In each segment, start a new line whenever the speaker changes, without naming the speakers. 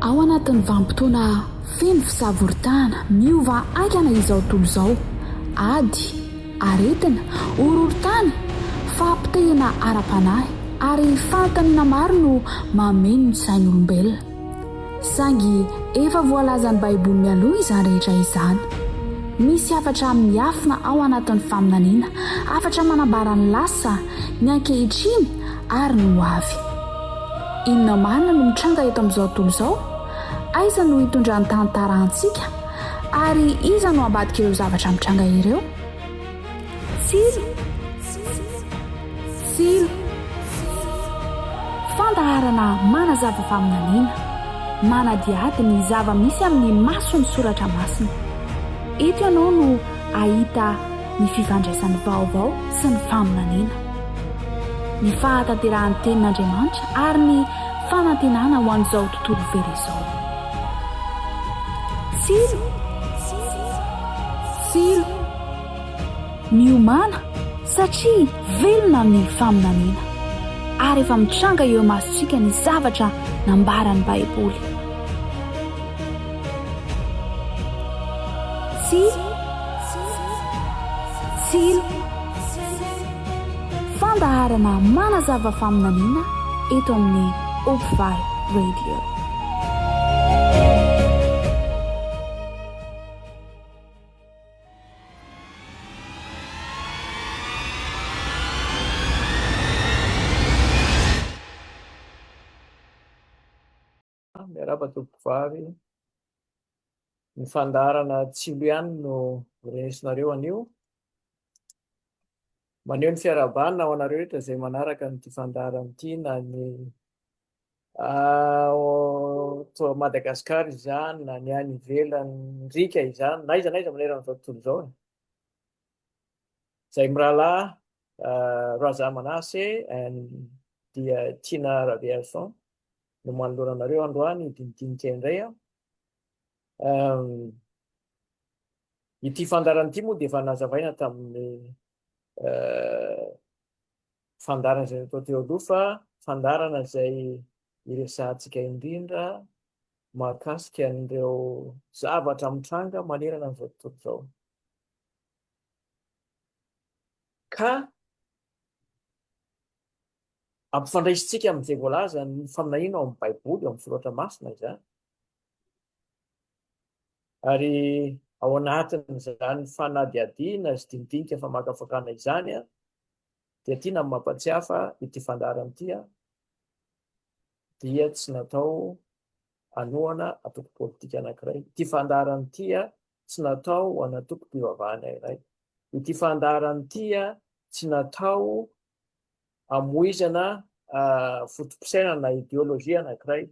Ao anatin'ny vanim-potoana feno fisavoritahana, miova haingana izao tontolo izao. Ady, aretina, horohorontany, fahapotehina ara-panahy, ary fanontaniana maro no mameno ny sain'olombelona. Saingy efa voalazan'ny Baiboly mialoha izany rehetra izany. Misy hafatra miafina ao anatin'ny faminaniana, hafatra manambara ny lasa, ny ankehitriny ary ny ho avy. Inona marina no mitranga eto amin'izao tontolo izao? Aiza no hitondran'ny tantara antsika? Ary iza no ambadik'ireo zavatra mitranga ireo? Tsilo! Tsilo! Fandaharana manazava faminaniana, manadihady ny zava-misy amin'ny mason'ny soratra masina. Eto ianao no hahita ny fifandraisan'ny vaovao sy ny faminaniana, ny fahatanterahan'ny tenin'Andriamanitra ary ny fanantenana ho an'izao tontolo very izao. Tsilo! Tsilo! Miomàna satria velona ny faminaniana ary efa mitranga eo imasontsika ny zavatra nambaran'ny Baiboly. Tsilo! Tsilo! Fandaharana manazava faminaniana eto amin'ny Opvay Radio.
Miarahaba tompokovavy. Ny fandaharana tsilo ihany no renesinareo anio. Maneho ny fiarahabana ho anareo rehetra izay manaraka an'ity fandaharana ity na ny Ato Madagasikara izany na ny any ivelany riaka izany na aiza na aiza manerana an'izao tontolo izao e. Izay mirahalahy Raza Manase and dia Tiana Rabearison no manoloana anareo androany hidinidinika indray aho. Ity fandaharana ity moa dia efa nazavaina tamin'ny fandaharana izay natao teo aloha fa fandaharana izay iresahantsika indrindra mahakasika an'ireo zavatra mitranga manerana an'izao tontolo izao. Ka ampifandraisintsika amin'izay voalazan'ny faminaniana ao amin'ny Baiboly, ao amin'ny Soratra Masina izany. Ary ao anatin'izany fanadihadiana sy dinidinika famakafakana izany dia tiana ny mampatsiahy fa ity fandaharana ity dia tsy natao hanohana antoko politika anankiray. Ity fandaharana ity tsy natao ho an'antokom-pivavahana iray. Ity fandaharana ity tsy natao hamoizana foto-pisainana na ideolojia anankiray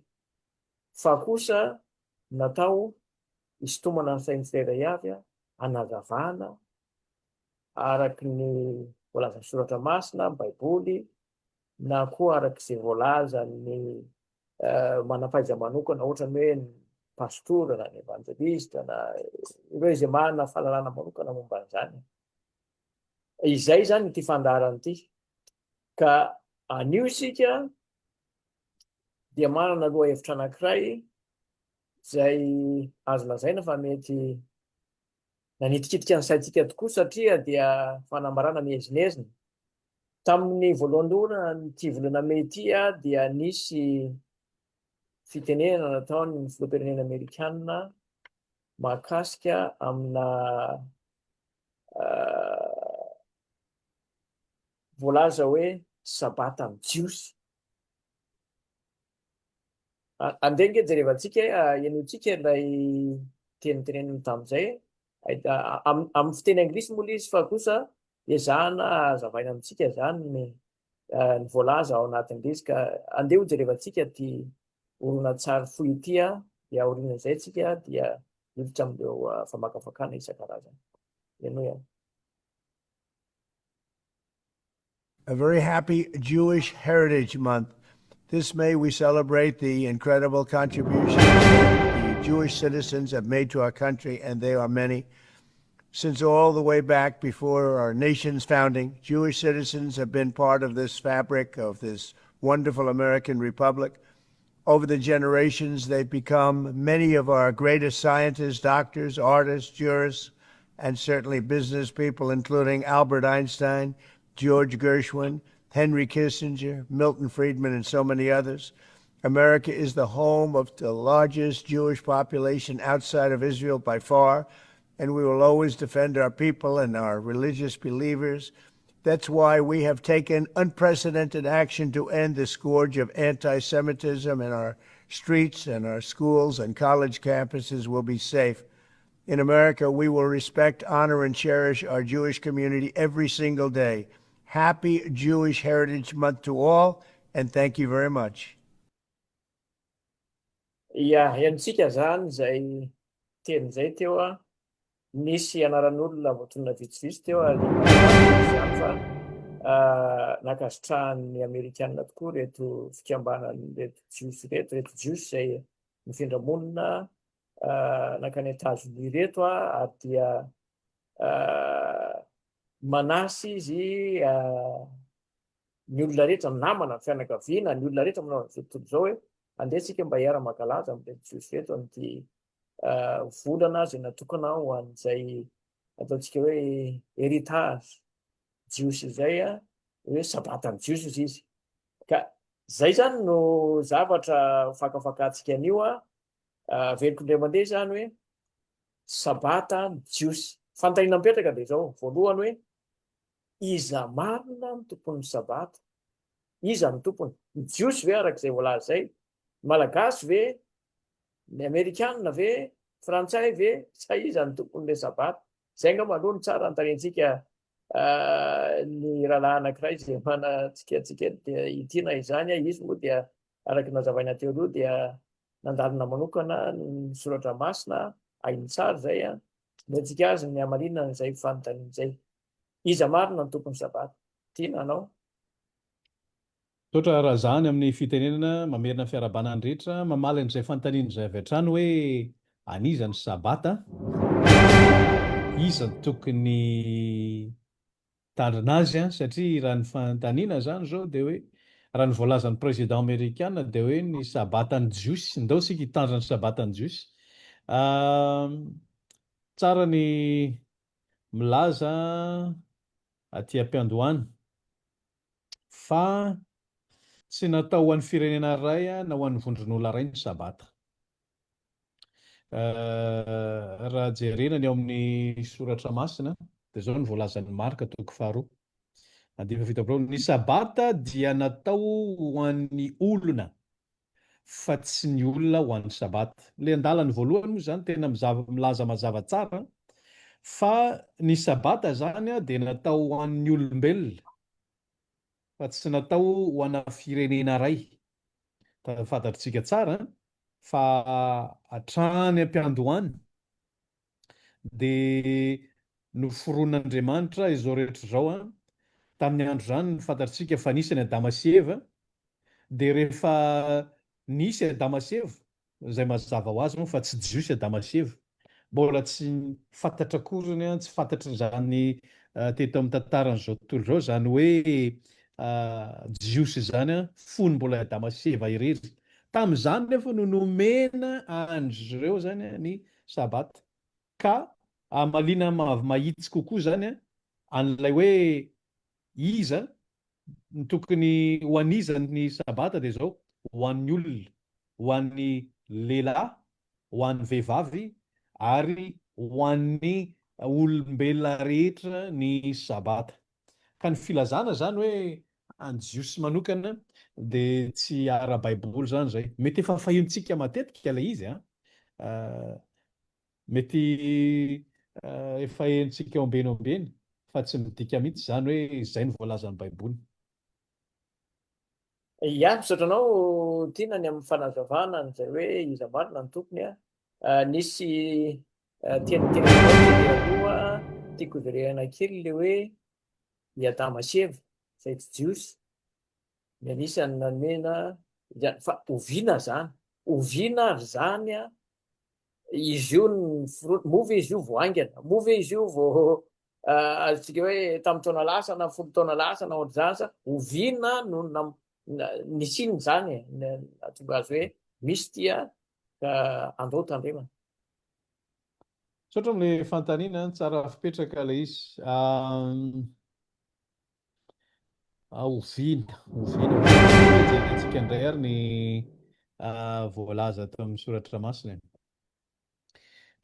fa kosa natao hisintomana ny sain'ny tsirairay avy, hanazavana araka ny voalazan'ny Soratra Masina, Baiboly, na koa araka izay voalazan'ny manam-pahaiza-manokana, ohatra ny hoe ny pastora na ny evanjelista na ireo izay manana fahalalana manokana momba an'izany. Izay izany ity fandaharana ity. Ka anio isika dia manana lohahevitra anankiray izay azo lazaina fa mety nanitikitika ny saintsika tokoa satria dia fanambarana miezinezina. Tamin'ny voalohandohan'ity volana mey ity dia nisy fitenenana nataon'ny filoham-pirenena amerikana mahakasika amina voalaza hoe sabatan'ny Jiosy. Andeha ange jerevantsika e, henointsika ilay teny teneniny tamin'izay. Amin'ny fiteny anglisy moa ilay izy fa kosa ezahana hazavaina amintsika izany ny ny voalaza ao anatin'ilay izy ka andeha ho jerevantsika ity horonantsary fohy ity dia aorian'izay tsika dia hiditra amin'ireo famakafakana isan-karazany. Henoy an.
A very happy Jewish Heritage Month. This May, we celebrate the incredible contributions that the Jewish citizens have made to our country, and they are many. Since all the way back before our nation's founding, Jewish citizens have been part of this fabric of this wonderful American Republic. Over the generations, they've become many of our greatest scientists, doctors, artists, jurists, and certainly business people, including Albert Einstein, George Gershwin, Henry Kissinger, Milton Friedman, and so many others. America is the home of the largest Jewish population outside of Israel by far, and we will always defend our people and our religious believers. That's why we have taken unprecedented action to end the scourge of anti Semitism in our streets and our schools and college campuses will be safe. In America, we will respect, honor, and cherish our Jewish community every single day. Happy Jewish Heritage Month to all, and thank you very much.
Ya, henontsika zany izay teny izay teo a. Nisy anaran'olona voatonona vitsivitsy teo ary izany fa nankasitrahan'ny Amerikana tokoa ireto fikambanan'ireto Jiosy ireto, ireto Jiosy izay nifindra monina nankany Etazonia ireto ary dia manasa izy ny olona rehetra, ny namana, ny fianakaviana, ny olona rehetra manao an'izao tontolo izao hoe andeha isika mba hiara-mankalaza amin'ireto Jiosy ireto amin'ity volana izay natokana ho an'izay ataontsika hoe héritage jiosy izay, hoe sabatan'ny Jiosy izy izy. Ka izay izany no zavatra fakafakantsika anio, averiko indray mandeha izany hoe sabata ny Jiosy. Fanontaniana mipetraka dia izao, voalohany hoe iza marina no tompon'ny sabata? Iza no tompony? Ny Jiosy ve araka izay voalaza izay? Ny Malagasy ve? Ny Amerikanina ve? Frantsay ve? Sa iza no tompon'ilay sabata? Izay angamba aloha no tsara anontaniantsika ny rahalahy anankiray izay manantsika antsika eto dia i Tiana izany. Izy moa dia araka ny nazavaina teo aloha dia nandalina manokana ny soratra masina, hainy tsara izay. Omentsika azy ny hamarinana an'izay fanontaniana izay. Iza marina no tompon'ny sabata? Tiana anao?
Misaotra Razany amin'ny fitenenana, mamerina ny fiarahabana ny rehetra, mamaly an'izay fanontaniana izay avy hatrany hoe an'iza ny sabata, iza no tokony hitandrina azy satria raha ny fanontaniana izany izao dia hoe raha ny voalazan'ny président amerikana dia hoe ny sabatan'ny jiosy, ndao isika hitandrina ny sabatan'ny jiosy. Tsara ny milaza aty am-piandohana. Fa tsy natao ho an'ny firenena iray na ho an'ny vondron'olona iray ny Sabata. Raha jerena ny ao amin'ny Soratra Masina, dia izao no voalazan'i Marka toko faharoa, andininy fahafito amby roapolo, Ny Sabata dia natao ho an'ny olona, fa tsy ny olona ho an'ny Sabata. Ilay andalany voalohany moa izany tena milaza mazava tsara fa ny Sabata izany dia natao ho an'ny olombelona fa tsy natao ho ana firenena iray. Fantatritsika tsara fa hatrany am-piandohana dia noforonin'Andriamanitra izao rehetra izao. Tamin'ny andro izany fantatritsika fa nisy an'i Adama sy Eva Dia rehefa nisy Adama sy Eva, izay mazava ho azy moa fa tsy Jiosy Adama sy Eva, mbola tsy fantatra akory ny tsy fantatry izany teto amin'ny tantaran'izao tontolo izao izany hoe Jiosy izany fony mbola Adama sy Eva irery. Tamin'izany nefa no nomena an-dry ireo izany ny Sabata. Ka hamaliana mahitsy kokoa izany an'ilay hoe iza Ny tokony ho an'iza ny sabata dia izao, ho an'ny olona, ho an'ny lehilahy, ho an'ny vehivavy ary ho an'ny olombelona rehetra ny sabata. Ka ny filazana izany hoe an'ny Jiosy manokana dia tsy ara-baiboly izany izay. Mety efa fahenontsika matetika ilay izy an! Mety efa henontsika ombieny ombieny fa tsy midika mihitsy izany hoe izay no voalazan'ny Baiboly.
Ya, misaotra anao Tiana ny amin'ny fanazavana an'izay hoe iza marina ny tompony a. Nisy teny noteneninao teny aloha tiako hojerena kely ilay hoe i Adama sy Eva izay tsy Jiosy ny anisan'ny nomena izany fa oviana izany? Oviana ary izany a izy io ny fironana, moa ve izy io vao haingana, moa ve izy io vao azontsika hoe tamin'ny taona lasa na folo taona lasa na ohatr'izany sa oviana no Nisiany izany e, nahatonga azy hoe misy ity ka andao tandremana.
Misaotra amin'ilay fanontaniana, tsara fipetraka ilay izy. Oviana, oviana, oviana. Jerentsika indray ary ny voalaza ato amin'ny soratra masina e.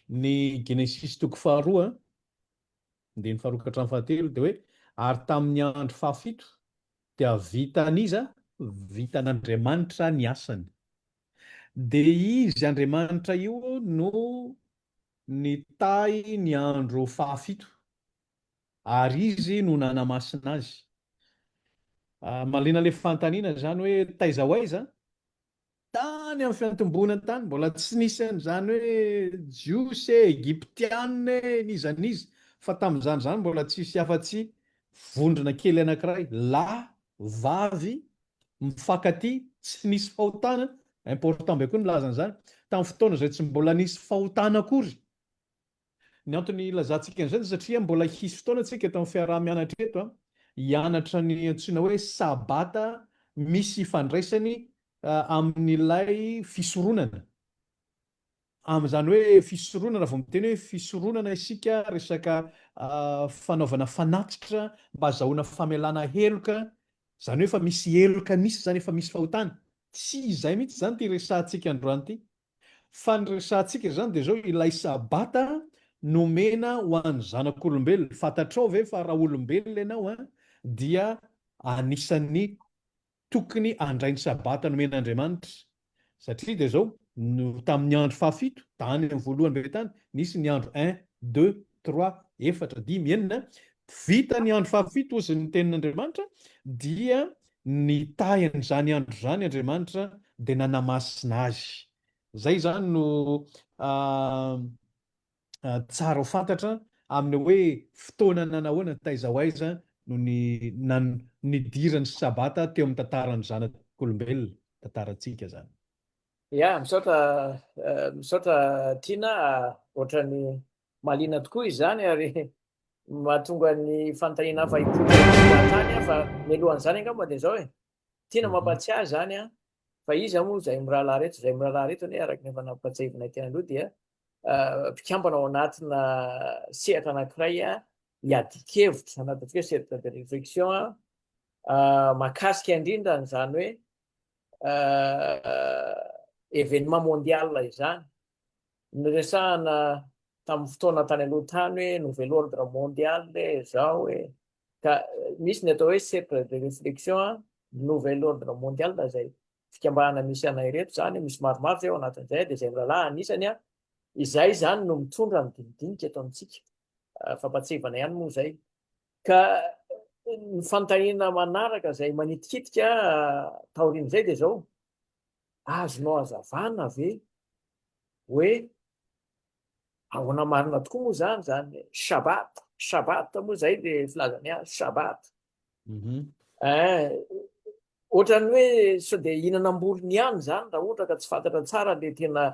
Ny Genesisy toko faharoa, andininy faharoa ka hatramin'ny fahatelo dia hoe ary tamin'ny andro fahafito dia vitan'iza? Vitan'Andriamanitra ny asany. Dia izy Andriamanitra io no nitahy ny andro fahafito ary izy no nanamasina azy. Mahaliana ilay fanontaniana izany hoe taiza ho aiza? Tany amin'ny fiantombohana tany, mbola tsy nisy an'izany hoe Jiosy e, Egyptiana e, n'iza n'iza, fa tamin'izany izany mbola tsisy afa-tsy vondrona kely anankiray, lahy, vavy, mifankatia, tsy nisy fahotana, important be koa ny milaza an'izany, tamin'ny fotoana izay tsy mbola nisy fahotana akory. Ny antony ilazantsika an'izay dia satria mbola hisy fotoana tsika eto amin'ny fiaraha-mianatra eto hianatra ny antsoina hoe Sabata misy ifandraisany amin'ilay fisoronana. Amin'izany hoe fisoronana, vao miteny hoe fisoronana isika, resaka fanaovana fanatitra mba hazahoana famelana heloka, izany hoe efa misy heloka nisy izany, efa misy fahotana. Tsy izay mihitsy izany ity resahantsika androany ity. Fa ny resahantsika izany dia izao, ilay Sabata nomena ho an'ny zanak'olombelona. Fantatrao ve fa raha olombelona ianao dia anisan'ny tokony handray ny Sabata nomen'Andriamanitra? Satria dia izao, no tamin'ny andro fahafito, tany amin'ny voalohany be tany, nisy ny andro un, deux, trois, efatra, dimy, enina, vita ny andro fahafito hozy ny tenin'Andriamanitra dia Nitahy an'izany andro izany Andriamanitra dia nanamasina azy. Izay izany no tsara ho fantatra amin'ny hoe fotoana nanahoana, taiza ho aiza no nidiran'ny Sabata teo amin'ny tantaran'ny zanak'olombelona, tantarantsika izany.
Ya, misaotra misaotra Tiana, ohatran'ny mahaliana tokoa izany ary mahatonga ny fanontaniana hafa hipoitra hipoitra hatrany aho fa mialohan'izany angamba dia izao e, tiana mampatsiahy izany an, fa iza moa izay mirahalahy ireto, izay mirahalahy ireto anie araka ny efa nampatsiahivinay teny aloha dia mpikambana ao anatina sehatra anankiray hiadian-kevitra, anatintsika hoe cercle de réflexion mahakasika indrindra an'izany hoe événement mondial izany. Niresahana tamin'ny fotoana tany aloha tany hoe nouvel ordre mondial e, zao e. Ka misy ny atao hoe cercle de réflexion nouvel ordre mondial izay fikambanana misy anay ireto izany, misy maromaro izay ao anatin'izay, dia izay mirahalahy anisany an, izay izany no mitondra ny dinidinika eto amintsika. Fampatsiahivana ihany moa izay. Ka ny fanontaniana manaraka izay manitikitika taorian'izay dia izao, azonao hazavana ve hoe ahoana marina tokoa moa izany izany Shabbat, Shabbat moa izay le filazany azy, Shabbat. Eh, ohatran'ny hoe sao dia hihinana am-bolony ihany izany raha ohatra ka tsy fantatra tsara le tena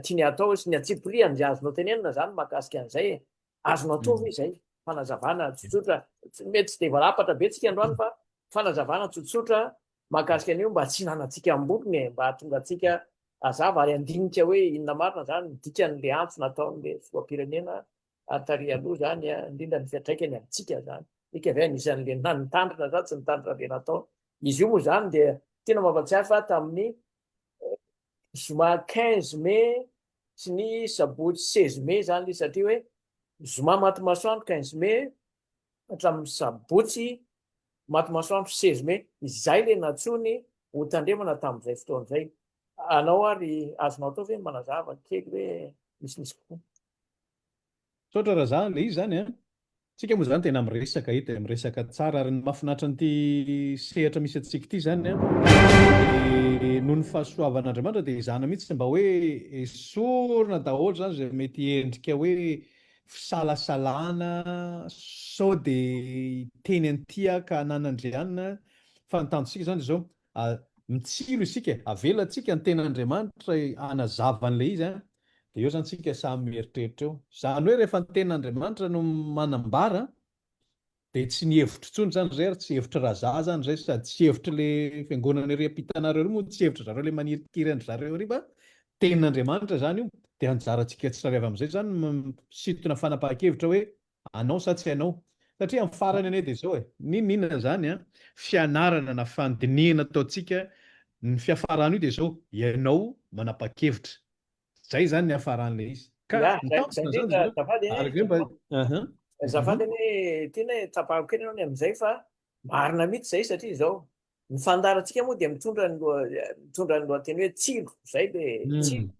tiany hatao sy ny antsipiriany izay azonao tenenina izany mahakasika an'izay e. Azonao atao ve izay? Fanazavana tsotsotra, mety tsy dia voalapatra be tsika androany fa fanazavana tsotsotra mahakasika an'io mba tsy hinanantsika am-bolony e, mba hahatonga antsika hazava ary handinika hoe inona marina izany ny dikan'ilay antso nataon'ilay filoham-pirenena tary aloha izany, indrindra ny fiantraikany amintsika izany. Ika ve anisan'ilay na nitandrina sa tsy nitandrina ilay nataony. Izy io moa izany dia tiana mampatsiahy fa tamin'ny zoma 15 mai sy ny sabotsy 16 mai izany ilay izy satria hoe zoma maty masoandro 15 mai hatramin'ny sabotsy maty masoandro 16 mai, izay ilay nantsoiny ho tandremana tamin'izay fotoana izay. Anao ary azonao atao ve ny manazava kely hoe misimisy kokoa?
Misaotra Raza, ilay izy izany an, tsika moa izany tena miresaka eto e, miresaka tsara ary ny mahafinaritra an'ity sehatra misy antsika ity izany an, dia noho ny fahasoavan'Andriamanitra dia ezahana mihitsy mba hoe esorina daholo izany izay mety endrika hoe fisalasalana sao dia hiteny an'ity aho ka hananandrianina fa ny tanjontsika izany dia izao, mitsilo isika e, avelantsika ny tenin'Andriamanitra hanazava an'ilay izy an, dia eo izany tsika samy mieritreritra eo. Izany hoe rehefa ny tenin'Andriamanitra no manambara. Dia tsy ny hevitro intsony izany izay ary tsy hevitry Raza izany izay sady tsy hevitry le fiangonana ery ampitanareo ery moa tsy hevitry zareo le manirikiry an-dry zareo ery fa tenin'Andriamanitra izany io dia anjarantsika tsirairay avy amin'izay izany no misintona fanapahan-kevitra hoe anao sa tsy anao satria amin'ny farany anie dia izao e, n'inon'inona izany an, fianarana na fandinihana ataontsika ny fiafaran'io dia izao ianao manapa-kevitra Zay zany ny hafaran'ilay izy. Ka
Ya,
ny
zay
tanjona
zay
zany
indrindra
zareo
azafady e,
araka hoe mba aha.
Azafady anie tena e, tapahako kely ianao ny amin'izay fa marina mihitsy izay satria izao, ny fandaharantsika moa dia mitondra ny loha mitondra ny lohateny hoe tsilo, izay le tsilo.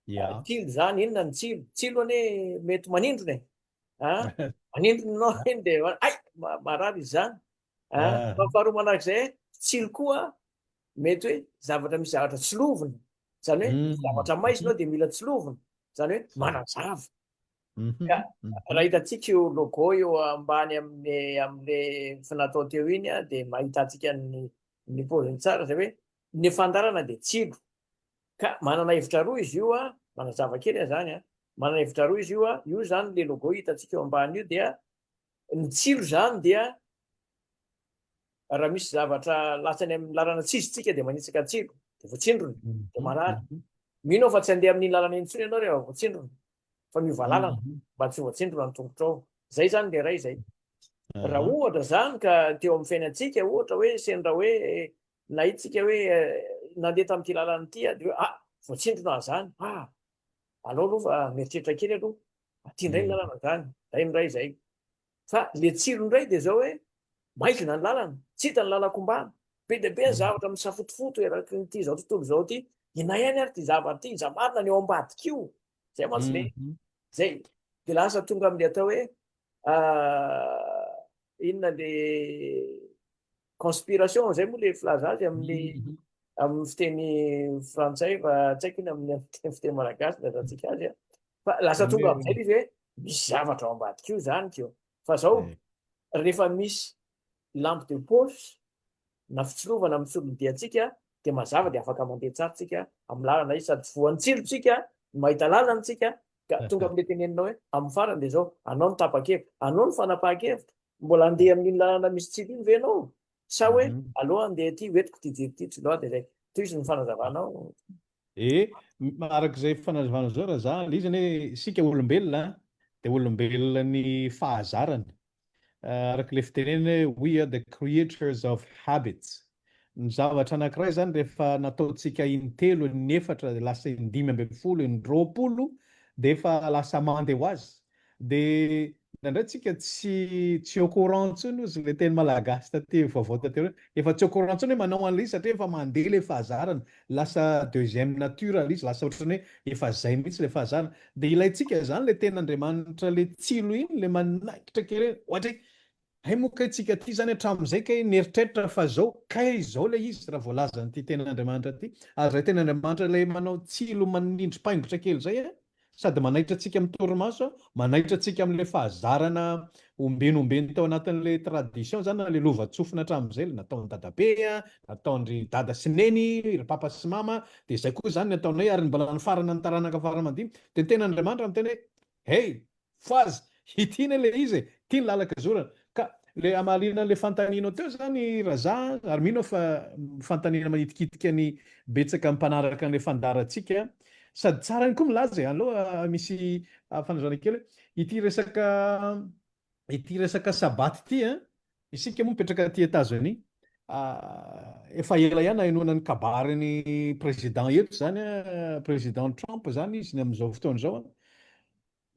Ya.
Tsilo izany, inona ny tsilo? Tsilo anie mety manindrona e. Ah, manindrona ianao iny dia hay, marary izy izany. Ah, faharoa manarak'izay, tsilo koa mety hoe zavatra misy zavatra tsilovina. Izany hoe misy zavatra maizina ao dia mila tsilovina. Izany hoe manazava. Ka raha hitantsika io logo eo ambany amin'ny amin'le natao teo iny dia mahitantsika ny ny paoziny tsara izay hoe ny fandaharana dia tsilo. Ka manana hevitra roa izy io, manazava kely aho izany, manana hevitra roa izy io, io izany le logo hitantsika eo ambany io dia ny tsilo izany dia Raha misy zavatra lasa any amin'ny lalana tsy izy tsika dia manitsaka tsilo, dia voatsindrona, dia marary. Mino aho fa tsy handeha amin'iny lalana iny intsony ianao rehefa voatsindrona, fa miova lalana mba tsy ho voatsindrona ny tongotrao. Izay izany ilay iray izay. Raha ohatra izany ka teo amin'ny fiainantsika, ohatra hoe sendra hoe nahita tsika hoe nandeha tamin'ity lalana ity aho dia hoe ah, voatsindrona aho izany, ah, alao aloha fa mieritreritra kely aloha, aty indray ny lalana izany, izay indray izay. Fa le tsiro indray dia zao hoe maizina ny lalana, tsy hita ny lalan-kombana, be dia be ny zavatra misafotofoto eraky ny ity zao tontolo izao ity, inona ihany ary ity zavatra ity, iza marina ny ao ambadika io? Zay mantsy le zay. Dia lasa tonga amin'ny atao hoe inona le conspiration zay moa le filaza azy amin'ny amin'ny fiteny frantsay fa tsy haiko iny amin'ny fiteny malagasy filazantsika azy a. Fa lasa tonga amin'izay ilay izy hoe misy zavatra ao ambadika io izany ko. Fa zao, rehefa misy lampe de poche na fitsilovana amin'ny solon-diantsika dia mazava dia afaka mandeha tsara tsika amin'ny lalana izy sady tsy voan'ny tsilo tsika no mahita lalana tsika ka tonga amin'ilay teneninao hoe amin'ny farany dia zao, anao no tapa-kevitra, anao no fanapahan-kevitra, mbola handeha amin'iny lalana misy tsilo iny ve ianao? Sa hoe aleo handeha aty hoentiko ity jiro ity tsilo aho dia zay. Tohizo ny fanazavanao.
E, araka izay fanazavana izao Raza, ilay izy anie isika olombelona dia olombelona ny fahazarana. Araka ilay fitenenana hoe we are the creatures of habits. Ny zavatra anankiray izany rehefa nataontsika intelo, inefatra, lasa indimy ambinifolo, indroapolo dia efa lasa mandeha ho azy. Dia indraindray tsika tsy tsy au courant intsony ozy ilay teny malagasy taty vaovao taty aoriana, efa tsy au courant intsony hoe manao an'ilay izy satria efa mandeha ilay fahazarana, lasa deuxième nature ilay izy, lasa ohatran'ny hoe efa zay mihitsy ilay fahazarana. Dia ilaintsika izany ilay tenin'Andriamanitra ilay tsilo iny, ilay manaikitra kely iny, ohatra hoe hay moa kay tsika aty izany hatramin'izay kay nieritreritra fa zao, kay izao ilay izy raha voalazan'ity tenin'Andriamanitra ity. Ary izay tenin'Andriamanitra ilay manao tsilo manindry paingotra kely izay an, Sady manaitra antsika amin'ny torimaso, manaitra antsika amin'ilay fahazarana ombeny ombeny tao anatin'ilay tradition izany na ilay lovantsofina hatramin'izay, ilay nataon'i dadabe, nataon-dry dada sy neny, ry papa sy mama, dia izay koa izany ny ataonay ary mbola nifarana ny taranaka fara aman-dimy. Dia ny tenin'Andriamanitra miteny hoe, hey! Fohaza! Ity anie ilay izy e! Ity ny lalan-kizorana. Ka ilay hamaliana an'ilay fanontanianao teo izany Raza, ary mino aho fa fanontaniana manitikitika ny betsaka mpanaraka an'ilay fandaharantsika, sady tsara ihany koa milaza e, aleo misy fanazavana kely hoe ity resaka ity resaka sabata ity an, isika moa mipetraka aty Etazonia, efa ela ihany nahenoana ny kabarin'ny président eto izany an, président Trump izany izy ny amin'izao fotoana izao an,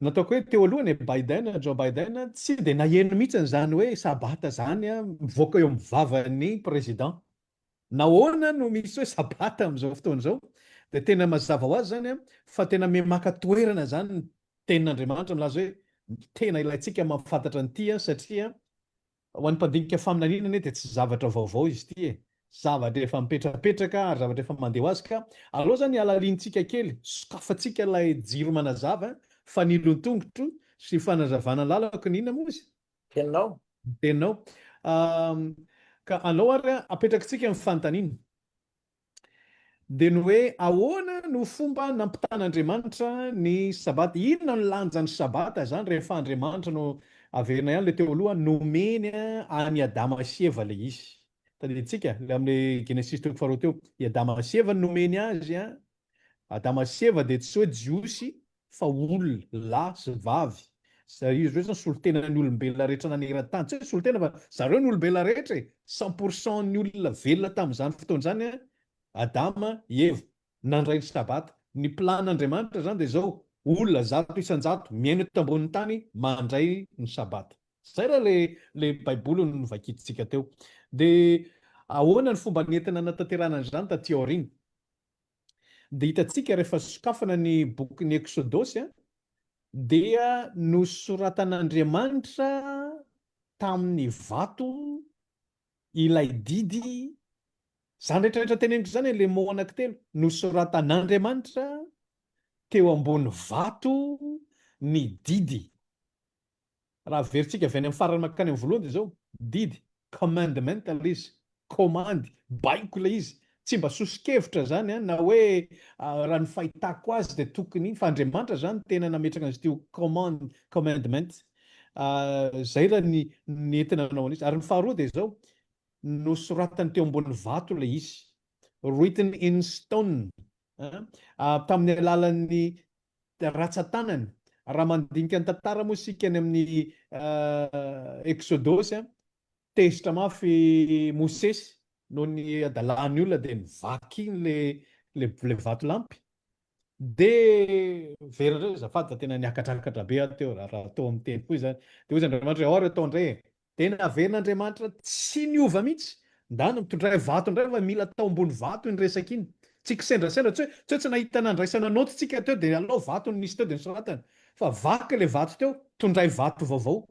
Nataoko hoe teo alohany e Biden, Joe Biden, tsy dia naheno mihitsy an'izany hoe sabata izany mivoaka eo amin'ny vavan'ny président. Nahoana no misy hoe sabata amin'izao fotoana izao? Dia tena mazava ho azy izany fa tena maka toerana izany ny tenin'Andriamanitra milaza hoe tena ilaintsika mahafantatra an'ity satria Ho an'ny mpandinika faminaniana anie dia tsy zavatra vaovao izy ity e! Zavatra efa mipetrapetraka ary zavatra efa mandeha ho azy ka aleo izany halalinintsika kely, sokafantsika ilay jiro manazava fanilon-tongotro sy fanazavana lalako ny inona moa izy?
Teninao.
Ny teninao. Ka aleo ary apetrakitsika ny fanontaniana. Dia ny hoe ahoana no fomba nampitan'Andriamanitra ny Sabata? Inona no lanjan'ny Sabata izany rehefa Andriamanitra no. Averina ihany ilay teo aloha, nomeny an'i Adama sy Eva ilay izy. Tadidintsika, ilay amin'ilay Genesisy toko faharoa teo. I Adama sy Eva no nomeny azy. Adama sy Eva dia tsy hoe Jiosy fa olona, lahy sy vavy. Izy ireo izany solontenan'ny olombelona rehetra naneran-tany. Tsy hoe solontena fa zareo ny olombelona rehetra e! 100 pour cent ny olona velona tamin'izany fotoana izany, Adama, i Eva. Nandray ny Sabata. Ny plan-n'Andriamanitra izany dia izao, olona 100% miaina eto ambonin'ny tany mandray ny Sabata. Izay raha ilay ilay Baiboly no novakintsika teo. Dia ahoana ny fomba nentina nanatanterahana an'izany taty aoriana? Dia hitantsika rehefa sokafana ny bokin'ny Eksodosy dia nosoratan'Andriamanitra tamin'ny vato ilay didy, izany rehetra rehetra teneniko izany ilay mot anankitelo, nosoratan'Andriamanitra teo ambony vato ny didy. Raha averintsika avy any amin'ny farany mankany amin'ny voalohany dia izao, didy, commandment ilay izy, komandy, baiko ilay izy, tsy mba soso-kevitra izany an, na hoe raha ny fahitako azy dia tokony, fa Andriamanitra izany tena nametraka an'izy ity ho command, commandment, izay raha ny nentina nanao an'izy. Ary ny faharoa dia izao, nosoratany teo ambony vato ilay izy, written in stone, tamin'ny alalan'ny ratsan-tanany. Raha mandinika ny tantara moa isika any amin'ny Eksodosy, tezitra mafy Mosesy noho ny hadalan'ny olona dia nivaky iny ilay vatolampy. Dia very indray, azafady fa tena niakatrakatra be aho teo raha atao amin'ny teny fohy izany. Dia hoy izy Andriamanitra hoe ao ary atao indray e. Dia naverin'Andriamanitra tsy niova mihitsy. Ndana mitondray vato indray fa mila atao ambony vato iny resaka iny. Tsy kisendrasendra, tsy hoe tsy hoe tsy nahita nandraisana naoty tsika teo dia alao vato no nisy teo dia nosoratana. Fa vaky ilay vato teo, tondray vato vaovao.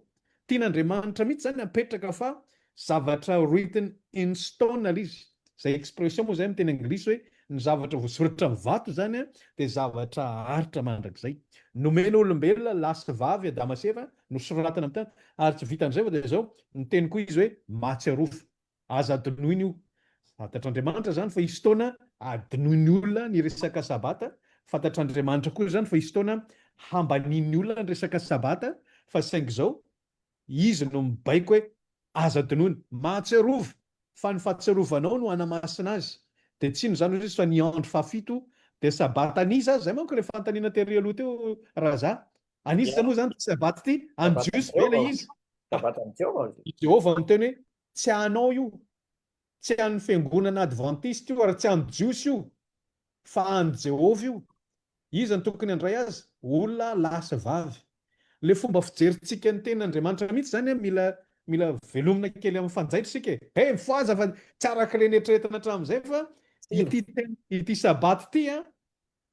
Tian'Andriamanitra mihitsy izany hapetraka fa zavatra written in stone ilay izy. Izay expression moa izay amin'ny teny anglisy hoe ny zavatra voasoratra amin'ny vato izany dia zavatra haharitra mandrakizay. Nomena olombelona lahy sy vavy Adama sy Eva, nosoratana amin'ny tany, ary tsy vitan'izay fa dia izao, niteny koa izy hoe mahatsiarova. Aza adinoina io. Fantatr'Andriamanitra izany fa hisy fotoana hadinoin'ny olona ny resaka sabata, fantatr'Andriamanitra koa izany fa hisy fotoana hambanian'ny olona ny resaka sabata, fa saingy izao, Izy no mibaiko hoe aza adinoina. Mahatsiarova fa ny fahatsiarovanao no hanamasina azy. Dia tsy inona izany hoy izy fa ny andro fahafito dia sabata an'iza? Izay manko ilay fanontaniana tery aloha teo Raza. An'iza moa izany ity sabata ity? An'ny Jiosy ve ilay izy?
Sabatan'i Jehovah.
I Jehovah niteny hoe tsy anao io, tsy an'ny fiangonana advantista io ary tsy an'ny Jiosy io fa an'i Jehovah io. Iza no tokony handray azy? Olona lahy sy vavy. Ilay fomba fijerintsika ny tenin'Andriamanitra mihitsy izany an, mila mila velomina kely amin'ny fanjaitra isika e. He, mifohaza fa tsy araka ilay neritreretina hatramin'izay fa ity teny, ity sabata ity an,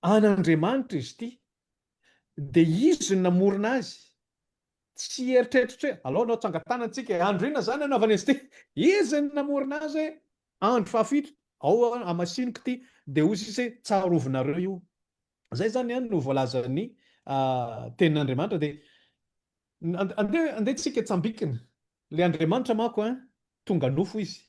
an'Andriamanitra izy ity. Dia Izy no namorona azy. Tsy eritreritro hoe alao anao tsangan-tanana tsika e, andro inona izany anaovana izy ity? Izy no namorona azy hoe andro fahafito, ao hamasiniko ity, dia hoy sisa hoe tsarovinareo io. Izay izany no voalazan'ny tenin'Andriamanitra dia andeha andeha tsika tsambikina, ilay Andriamanitra manko an, tonga nofo izy,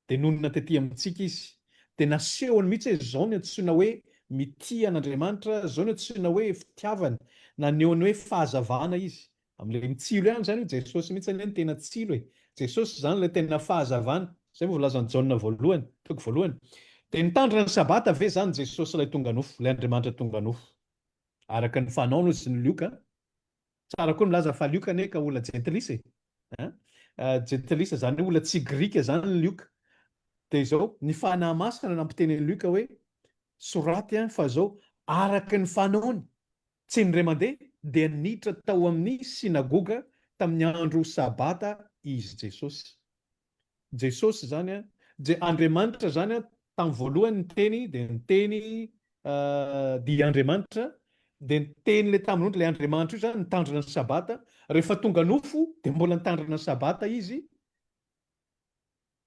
Dia nonina tety amintsika izy. Dia nasehony mihitsy hoe izao no antsoina hoe mitia an'Andriamanitra, izao no antsoina hoe fitiavana. Naneho ny hoe fahazavana izy. Amin'ilay mitsilo ihany izany io, Jesosy mihitsy anie no tena tsilo e. Jesosy izany ilay tena fahazavana. Izay vao voalazan'i Jaona voalohany, toko voalohany. Dia nitandrina ny Sabata ve izany Jesosy ilay tonga nofo, ilay Andriamanitra tonga nofo? Araka ny fanaony hozy ny Lioka. Tsara koa ny milaza fa Lioka anie ka olona jentilisa e! An! Jentilisa, izany hoe olona tsy grika izany ny Lioka. Dia izao, ny Fanahy Masina no nampiteny an'i Lioka hoe, soraty an, fa izao, araka ny fanaony, tsy indray mandeha, dia niditra tao amin'ny synagoga tamin'ny andro Sabata izy Jesosy. Jesosy izany an, Je, Andriamanitra izany an, tamin'ny voalohany ny Teny dia ny Teny dia Andriamanitra, dia ny Teny ilay tamin'ny voalohany, ilay Andriamanitra io izany nitandrina ny Sabata, rehefa tonga nofo dia mbola nitandrina ny Sabata Izy,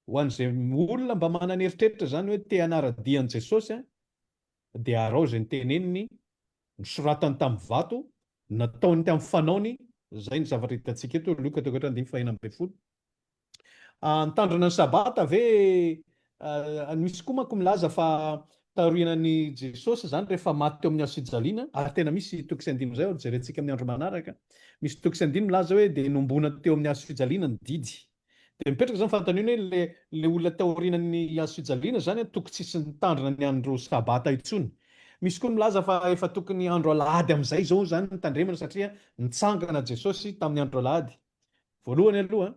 ho an'izay olona mba manana eritreritra izany hoe te hanara-dia an'i Jesosy an, dia araho izay noteneniny, nosoratany tamin'ny vato, nataony tamin'ny fanaony, izay ny zavatra hitantsika eto, Lioka toko efatra andininy faha-16. Nitandrina ny Sabata ve? Misy koa manko milaza fa Taorianan'i Jesosy izany rehefa maty teo amin'ny hazo fijaliana, ary tena misy toko sy andininy izay ho jerentsika amin'ny andro manaraka, misy toko sy andininy milaza hoe dia nombona teo amin'ny hazo fijaliana ny didy. Dia mipetraka izany fanontaniana hoe le le olona taorianan'ny hazo fijaliana izany an tokony tsisy nitandrina ny andro sabata intsony. Misy koa ny milaza fa efa tokony andro alahady amin'izay izao izany no tandremana satria nitsangana Jesosy tamin'ny andro alahady. Voalohany aloha,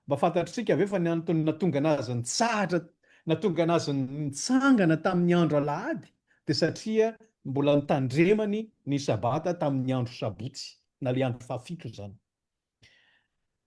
mba fantatr'isika ve fa ny antony nahatonga anazy nitsahatra, nahatonga anazy nitsangana tamin'ny andro alahady dia satria mbola notandremany ny sabata tamin'ny andro sabotsy, na ilay andro fahafito izany.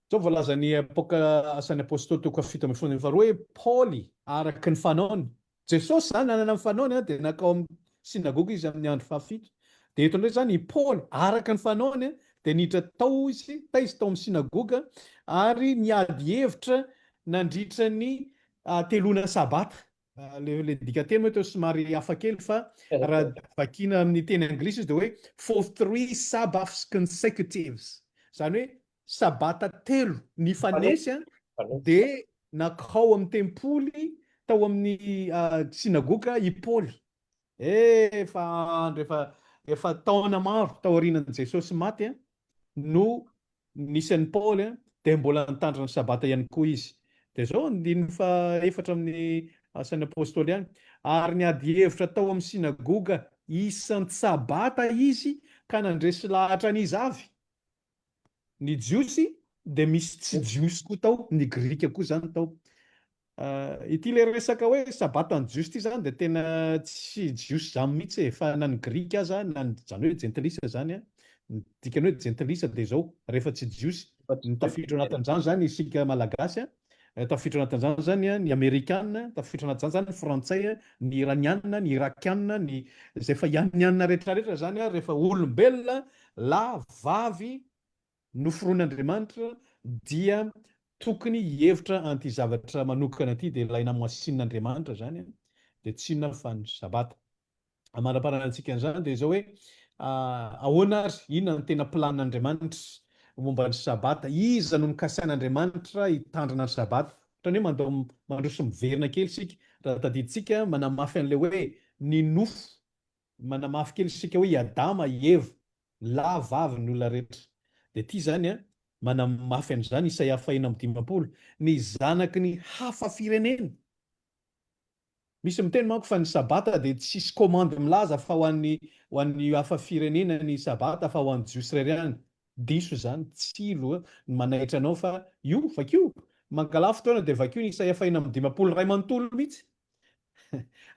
Izao voalazan'ny Apoka Asan'ny Apostoly toko fahafito ambin'ny folo andininy faharoa hoe Paoly araka ny fanaony Jesosy izany nanana ny fanaony dia nankao amin'ny synagoga izy amin'ny andro fahafito. Dia eto indray izany i Paoly, araka ny fanaony, dia niditra tao izy, taiza tao amin'ny synagoga, ary niady hevitra nandritra ny hateloana sabata. Ilay dikanteny moa teo somary hafa kely fa raha vakiana amin'ny teny anglisy izy dia hoe for three Sabbaths consecutives. Izany hoe Sabata telo nifanesy dia nankao amin'ny tempoly tao amin'ny synagoga i Paoly. Efa andro efa efa taona maro taorianan'i Jesosy maty no nisy an'i Paoly dia mbola nitandrina ny Sabata ihany koa izy. Dia izao andininy fahaefatra amin'ny Asan'ny Apostoly ihany, Ary niady hevitra tao amin'ny synagoga isan-tsabata izy ka nandresy lahatra an'iza avy? Ny Jiosy dia misy tsy Jiosy koa tao, ny Grika koa izany tao. Ity ilay resaka hoe Sabatan'ny Jiosy ity izany dia tena tsy Jiosy izany mihitsy e, fa na ny Grika aza, na ny, izany hoe Jentilisa izany an, ny dikan'ny hoe Jentilisa dia izao, rehefa tsy Jiosy, ny tafiditra ao anatin'izany izany isika Malagasy an, Tafiditra anatin'izany izany ny Amerikana, tafiditra anatin'izany izany ny Frantsay, ny Iraniana, ny Irakiana, ny izay efa ianianina rehetrarehetra izany rehefa olombelona lahy, vavy noforonin'Andriamanitra dia tokony hihevitra an'ity zavatra manokana ity dia ilay namoasinin'Andriamanitra izany dia tsy inona fa ny Sabata. Amaraparanantsika an'izany dia izao hoe, ahoana ary, inona no tena planin'Andriamanitra momba ny Sabata? Iza no nokasain'Andriamanitra hitandrina ny Sabata? Ohatran'ny hoe mandao mandroso miverina kely isika, raha tadidintsika, manamafy an'ilay hoe ny nofo, manamafy kely isika hoe i Adama, i Eva, lahy, vavy ny olona rehetra. Dia ity izany an, manamafy an'izany Isaia faha-56, ny zanaky ny hafa firenena. Misy miteny manko fa ny sabata dia tsisy commande milaza fa ho an'ny ho an'ny hafa firenena ny sabata fa ho an'ny jiosy irery ihany. Diso izany, tsilo ny manaitra anao fa io, vakio! Mangalà fotoana dia vakio ny Isaia faha-56 iray manontolo mihitsy.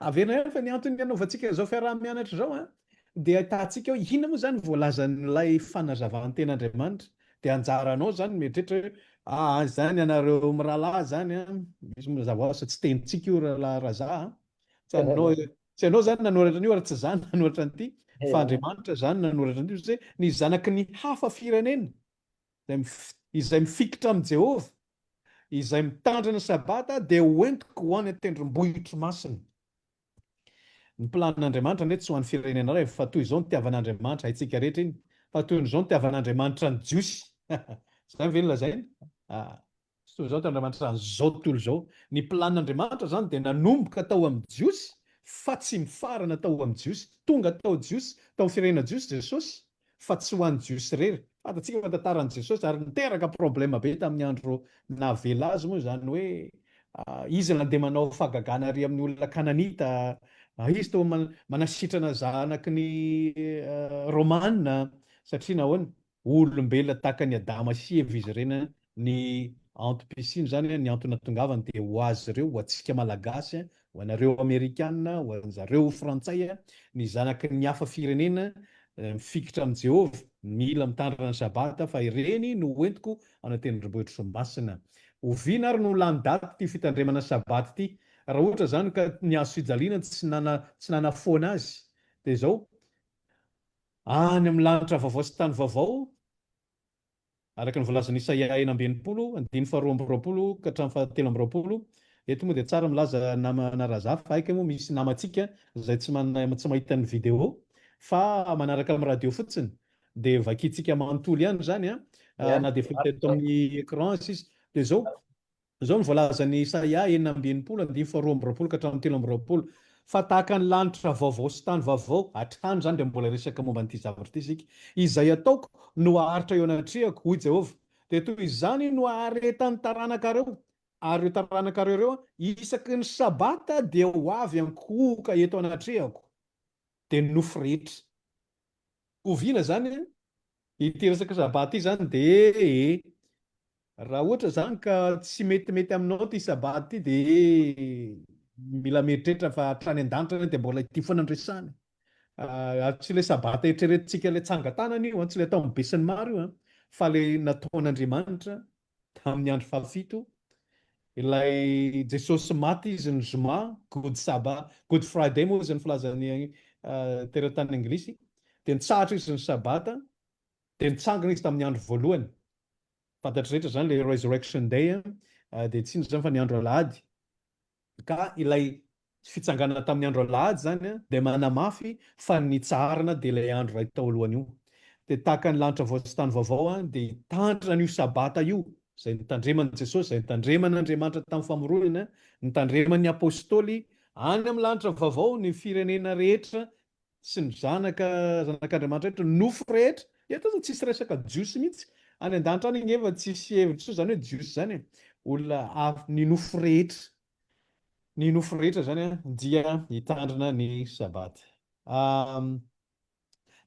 Averina ihany fa ny antony anaovantsika izao fiaraha-mianatra izao an, dia ahitantsika hoe inona moa izany voalazan'ilay fanazavan-ten'Andriamanitra. Dia anjaranao izany ny mieritreritra hoe aa izany ianareo mirahalahy izany an, misy mazava ho azy fa tsy tenintsika io rahalahy Raza an, tsy anao tsy ianao izany nanoratra an'io ary tsy izaho nanoratra an'ity fa Andriamanitra izany nanoratra an'ity hoe ny zanaky ny hafa firenena izay izay mifikitra amin'i Jehovah, izay mitandrina ny Sabata dia hoentiko ho any an-tendrombohitro masina. Ny planin'Andriamanitra anie tsy ho an'ny firenena iray fa toy izao nitiavan'Andriamanitra, haintsika rehetra iny, fa toy izao nitiavan'Andriamanitra ny Jiosy. Izany ve no lazainy? Ah, tsy toy izao nitiavan'Andriamanitra an'izao tontolo izao. Ny planin'Andriamanitra izany dia nanomboka tao amin'ny Jiosy fa tsy mifarana tao amin'ny Jiosy. Tonga tao Jiosy, tao amin'ny firenena Jiosy Jesosy fa tsy ho an'ny Jiosy irery. Fantatsika fa tantaran'i Jesosy ary niteraka problème be tamin'ny andro nahavela azy moa izany hoe izy nandeha manao fahagagana ary amin'ny olona kananita, izy toa manasitrana zanaky ny Romana satria nahoana? Olombelona tahaka an'i Adama sy Eva izy ireny Ny antom-pisiany izany, ny antony nahatongavany dia ho azy ireo, ho antsika Malagasy, ho anareo Amerikana, ho an'zareo Frantsay, ny zanaky ny hafa firenena mifikitra amin'i Jehovah, mila mitandrina ny Sabata fa ireny no hoentiko any an-tendrombohitro masina. Oviana ary no lany daty ity fitandremana Sabata ity? Raha ohatra izany ka ny hazo fijaliana tsy nana tsy nanafoana azy dia izao, any amin'ny lanitra vaovao sy tany vaovao, Araka ny voalazan'i Isaia 66, andininy faharoa amby roapolo ka hatramin'ny fahatelo amby roapolo, eto moa dia tsara milaza namana Razafy fa haika moa misy namantsika izay tsy manana tsy mahita ny vidéo fa manaraka amin'ny radio fotsiny dia vakintsika manontolo ihany izany an, na dia efa hita eto amin'ny écran aza izy. Dia izao, izao no voalazan'i Isaia 66, andininy faharoa amby roapolo ka hatramin'ny 23. Fa tahaka ny lanitra vaovao sy tany vaovao, hatrany izany dia mbola hiresaka momba an'ity zavatra ity isika, izay ataoko no haharitra eo anatrehako, hoy Jehovah, dia toy izany no haharetan'ny taranakareo, ary ireo taranakareo ireo, isaky ny Sabata dia ho avy ankohoka eto anatrehako, dia ny nofo rehetra. Oviana izany ity resaka Sabata ity izany dia ee. Raha ohatra izany ka tsy metimety aminao ity Sabata ity dia mila mieritreritra fa hatrany an-danitra anie dia mbola ity foana no resahana e. Ary tsy ilay Sabata eritreretintsika ilay tsangan-tanana io an, tsy ilay ataon'ny besinimaro io an, fa ilay nataon'Andriamanitra tamin'ny andro fahafito, ilay Jesosy maty izy ny zoma, Good Sabbath, Good Friday moa izy ny filazan'ny teratany anglisy, dia nitsahatra izy ny Sabata, dia nitsangana izy tamin'ny andro voalohany. Fantatry rehetra izany ilay Resurrection Day dia tsy inona izany fa ny andro alahady. Ka ilay fitsanganana tamin'ny andro alahady izany dia manamafy fa ny nitsaharana dia ilay andro iray tao alohany io. Dia tahaka ny lanitra vao sy tany vaovao dia hitandrina an'io sabata io izay nitandreman'i Jesosy, izay nitandreman'Andriamanitra tamin'ny famoronana, nitandreman'ny Apostoly any amin'ny lanitra vaovao ny firenena rehetra sy ny zanaka zanak'Andriamanitra rehetra, ny nofo rehetra, eto aza tsisy resaka jiosy mihitsy, any an-danitra any ange efa tsisy heviny intsony zany hoe jiosy zany e, olona avy, ny nofo rehetra, ny nofo rehetra zany an dia hitandrina ny sabata.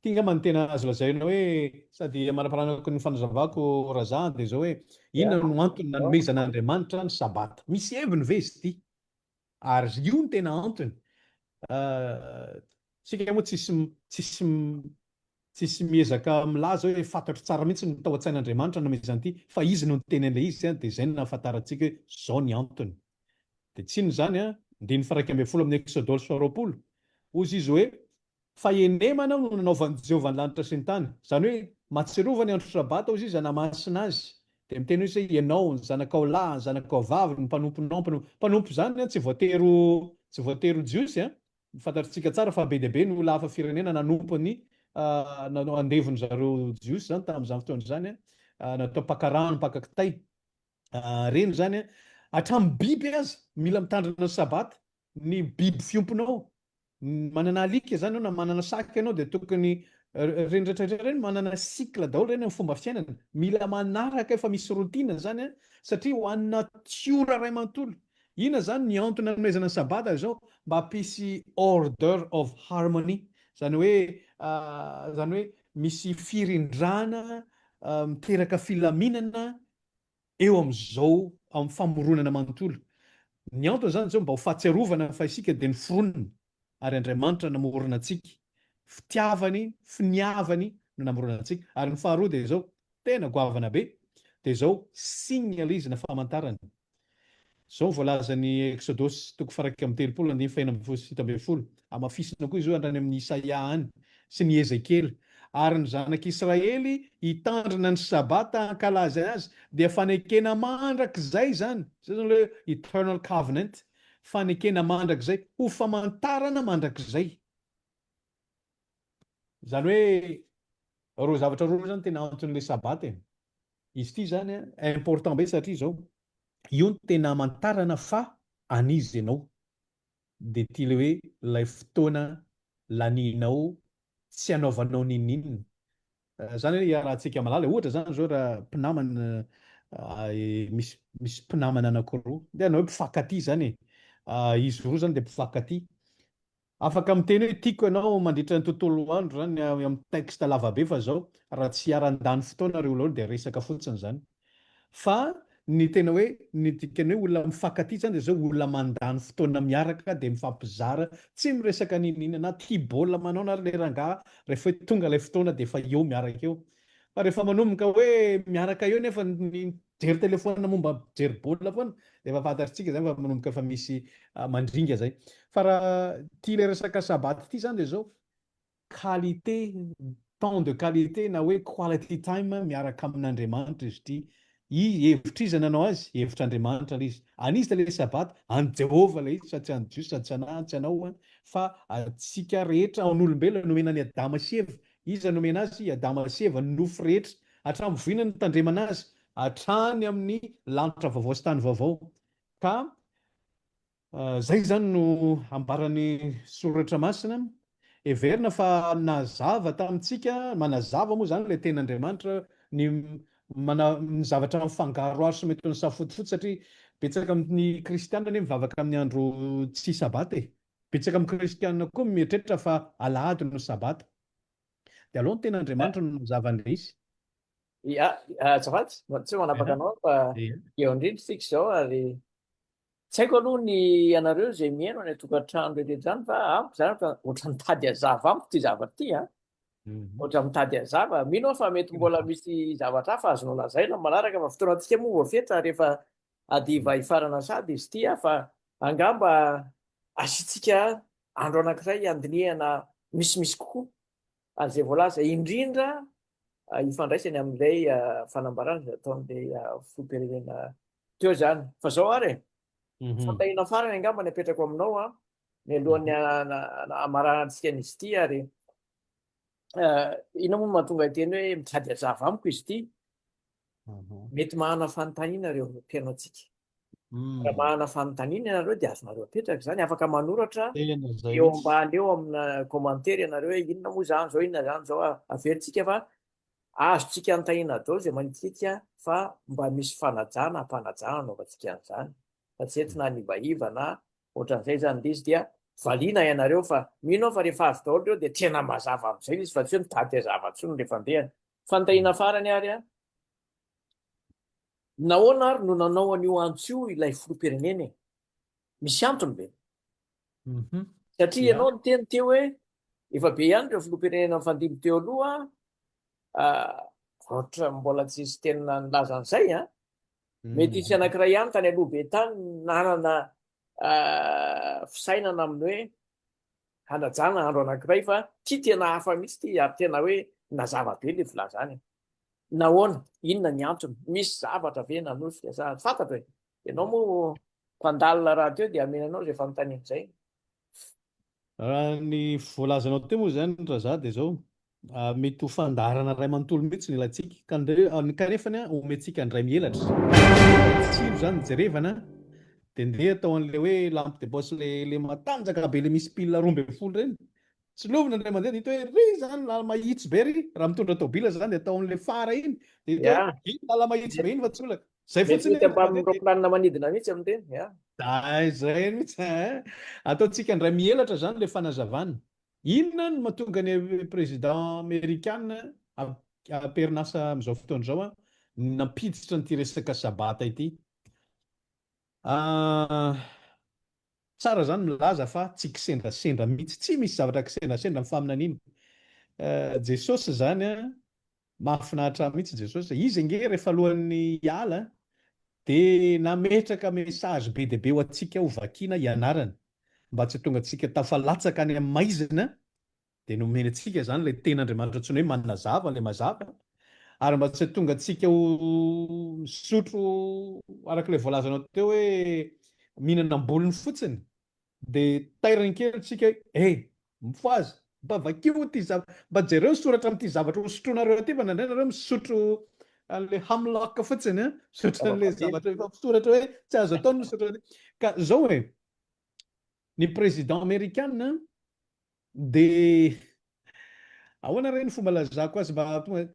Ity angamba no tena azo lazaina hoe sady amaraparanako ny fanazavako Razah dia izao hoe inona no antony nanomezan'Andriamanitra ny sabata? Misy heviny ve izy ity? Ary io no tena antony. Isika moa tsisy tsisy tsisy miezaka milaza hoe fantatro tsara mihitsy ny tao an-tsain'Andriamanitra nanomezany ity fa izy no niteny an'ilay izy dia izay no nahafantarantsika hoe izao ny antony. Dia tsy inona izany an, andininy faha 11 amin'ny Eksodosy faha 20, hozy izy hoe Fa henemana no nanaovan'i Jehovah ny lanitra sy ny tany. Izany hoe, mahatsiarova ny andro Sabata, hozy izy, hanamasina azy. Dia miteny hoe izy hoe, Ianao, ny zanakao lahy, ny zanakao vavy, ny mpanomponao, mpanompo. Mpanompo izany an, tsy voatery ho, tsy voatery ho Jiosy an. Fantatritsika tsara fa be dia be ny olona hafa firenena nanompo ny, nanao andevon-dry zareo Jiosy izany tamin'izany fotoana izany an, natao mpaka rano, mpaka kitay. Ireny izany an, hatramin'ny biby aza mila mitandrina ny Sabata, ny biby fiompinao. Manana alika zany ianao na manana saka ianao dia tokony ireny rehetra rehetra ireny manana cycle daholo ireny amin'ny fomba fiainana. Mila manaraka efa misy routine zany an, satria ho an'ny natiora iray manontolo. Inona zany ny antony nanomezana ny sabata izao? Mba hampisy order of harmony, zany hoe zany hoe misy firindrana miteraka filaminana eo amin'izao amin'ny famoronana manontolo. Ny antony izany izao mba ho fahatsiarovana fa isika dia noforonina ary Andriamanitra namorona antsika. Fitiavany, finiavany no namorona antsika. Ary ny faharoa dia izao, tena goavana be, dia izao, signe ilay izy na famantarana. Izao no voalazan'ny Eksodosy toko faha-31 andininy faha-16 sy 17, hamafisina koa izy io hatrany amin'ny Isaia any sy ny Ezekiela, Ary ny zanak'Israely hitandrina ny Sabata hankalaza azy, dia fanekena mandrakizay izany, izay izany ilay hoe eternal covenant, fanekena mandrakizay, ho famantarana mandrakizay. Izany hoe ireo zavatra roa ireo izany tena anton'ilay Sabata e. Izy ity izany important be satria izao, io no tena hamantarana fa an'iza ianao. Dia ity ilay hoe ilay fotoana lanianao tsy anaovanao n'inon'inona. Izany hoe iarahantsika malala e. Ohatra izany izao raha mpinamana misy misy mpinamana anankiroa, ndeha hanao hoe mpifankatia izany e. Izy roa izany dia mpifankatia. Afaka miteny hoe tiako ianao mandritra ny tontolo andro zany amin'ny texte lava be fa zao raha tsy hiara-handany fotoana ireo olona ireo dia resaka fotsiny zany. Fa ny tena hoe ny dikan'ny hoe olona mifankatia zany dia zao olona mandany fotoana miaraka dia mifampizara tsy miresaka n'inon'inona na tia baolina manao na ary ilay rangahy rehefa hoe tonga ilay fotoana dia efa eo miaraka eo. Fa rehefa manomboka hoe miaraka eo nefa ny mijery telephone momba mijery baolina foana dia efa fantatritsika zany fa manomboka efa misy mandringa zay. Fa raha ity ilay resaka sabata ity zany dia zao, qualité, temps de qualité na hoe quality time miaraka amin'Andriamanitra izy ity. I hevitr'iza nanao azy? Hevitr'Andriamanitra ilay izy. An'iza ilay sabata? An'i Jehovah ilay izy fa tsy an'i Jiosy sady tsy anà tsy anao fa antsika rehetra, an'olombelona nomena an'i Adama sy Eva. Iza nomena azy? I Adama sy Eva, ny nofo rehetra. Hatramin'ny voina no nitandremana azy, hatrany amin'ny lanitra vaovao sy tany vaovao. Ka Izay izany no ambaran'ny Soratra Masina. Heverina fa nazava tamintsika, manazava moa izany ilay Tenin'Andriamanitra ny mana, ny zavatra mifangaroharo sy mety ho nisafotofoto satria betsaka amin'ny kristiana anie mivavaka amin'ny andro tsy sabata e. Betsaka amin'ny kristiana koa mieritreritra fa alahady no sabata. Dia aleo ny Tenin'Andriamanitra no manazava an'ilay izy.
Ya, azafady, tsy manapaka anao fa eo indrindra isika izao ary Tsy haiko aloha ny ianareo izay mihaino any an-tokantrano rehetra izany fa amiko izany ohatran'ny mitady hazava amiko ity zavatra ity an. Ohatran'ny mitady hazava. Mino aho fa mety mbola misy zavatra hafa azonao lazaina amin'ny manaraka fa fotoanantsika moa voafetra ary efa hadiva hifarana sahady izy ity fa angamba asiantsika andro anankiray handinihana misimisy kokoa an'izay voalaza, indrindra ifandraisany amin'ilay fanambarana izay ataon'ilay filoham-pirenena teo izany. Fa izao ary e, fanontaniana farany angamba ny apetrako aminao an, mialohan'ny hamaranantsika an'izy ity ary inona moa no mahatonga hiteny hoe mitady hazava amiko izy ity? Mety manana fanontaniana ireo mpihaino antsika. Raha manana fanontaniana ianareo dia azonareo apetraka izany. Afaka manoratra eo ambany eo amina commentaire ianareo hoe inona moa izany izao, inona izany izao. Averintsika fa azontsika anontaniana daholo izay manitikitika fa mba misy fanajana, ampanajana anaovantsika an'izany. Fa tsy entina hanivaiva na ohatran'izay izany ilay izy dia valiana ianareo fa mino aho fa rehefa azo daholo ireo dia tena mazava amin'izay ilay izy fa tsy hoe mitady hazava intsony ny rehefa andehany. Fanontaniana farany ary an, nahoana ary no nanao an'io antso io ilay filoham-pirenena e? Misy antony ve? Satria ianao niteny teo hoe efa be ihany ireo filoham-pirenena nifandimby teo aloha, ohatra mbola tsisy tena nilaza an'izay an. Mety hisy anankiray ihany tany aloha be tany nanana fisainana amin'ny hoe hanajana andro anankiray fa ty tena hafa mihitsy ty ary tena hoe nazava be le filazana e. Nahoana? Inona ny antony? Misy zavatra ve nanosika sa tsy fantatro e. Ianao moa mpandalina rahateo dia hamena anao izay fanontaniana izay.
Raha ny voalazanao teo moa izany Raza dia izao, mety ho fandaharana iray manontolo mihitsy no ilaintsika, kanefa omentsika indray mihelatra. Tsilo izany jerevana Dia ndeha atao an'ilay hoe lampe de poche le le matanjaka be le misy pile 12 ireny. Tsilovina indray mandeha dia hita hoe ry zany lala mahitsy be ry. Raha mitondra tôbila zany dia atao amin'ilay phare iny. Dia hita hoe iny lala mahitsy be iny fa tsy olana. Zay
Mety
fotsiny
mety
indray mandeha
ambanin'ny
dia
roaplanina manidina mihitsy amin'ireny, ya.
Dai zay mihitsy ein. Ataontsika indray mihelatra zany le fanazavana. Inona no mahatonga ny président amerikana am-perinasa amin'izao fotoana izao nampiditra an'ity resaka sabata ity? Ah, tsara zany milaza fa tsy kisendrasendra mihitsy, tsy misy zavatra kisendrasendra ny faminaniana. Eh, Jesosy zany an, mahafinaritra ahy mihitsy Jesosy, izy ange rehefa alohan'ny hiala dia nametraka message be dia be ho antsika ho vakiana hianarana, mba tsy hahatonga antsika tafalatsaka any amin'ny maizina, Dia nomeny antsika izany ilay tenin'Andriamanitra antsoina hoe manazava, ilay mazava, ary mba tsy hahatonga antsika ho misotro araka ilay voalazanao teo hoe mihinana am-bolony fotsiny, dia tairiny kely tsika hoe eh, mifohaza, mba vakio ity zava, mba jereo ny soratra amin'ity zavatra hosotroinareo ity fa indraindray nareo misotro an'ilay hamlock fotsiny an, misotro an'ilay zavatra efa misoratra hoe tsy azo atao ny misotro an'ity. Ka izao e, ny président amerikana Dia ahoana re ny fomba lazako azy mba hahatonga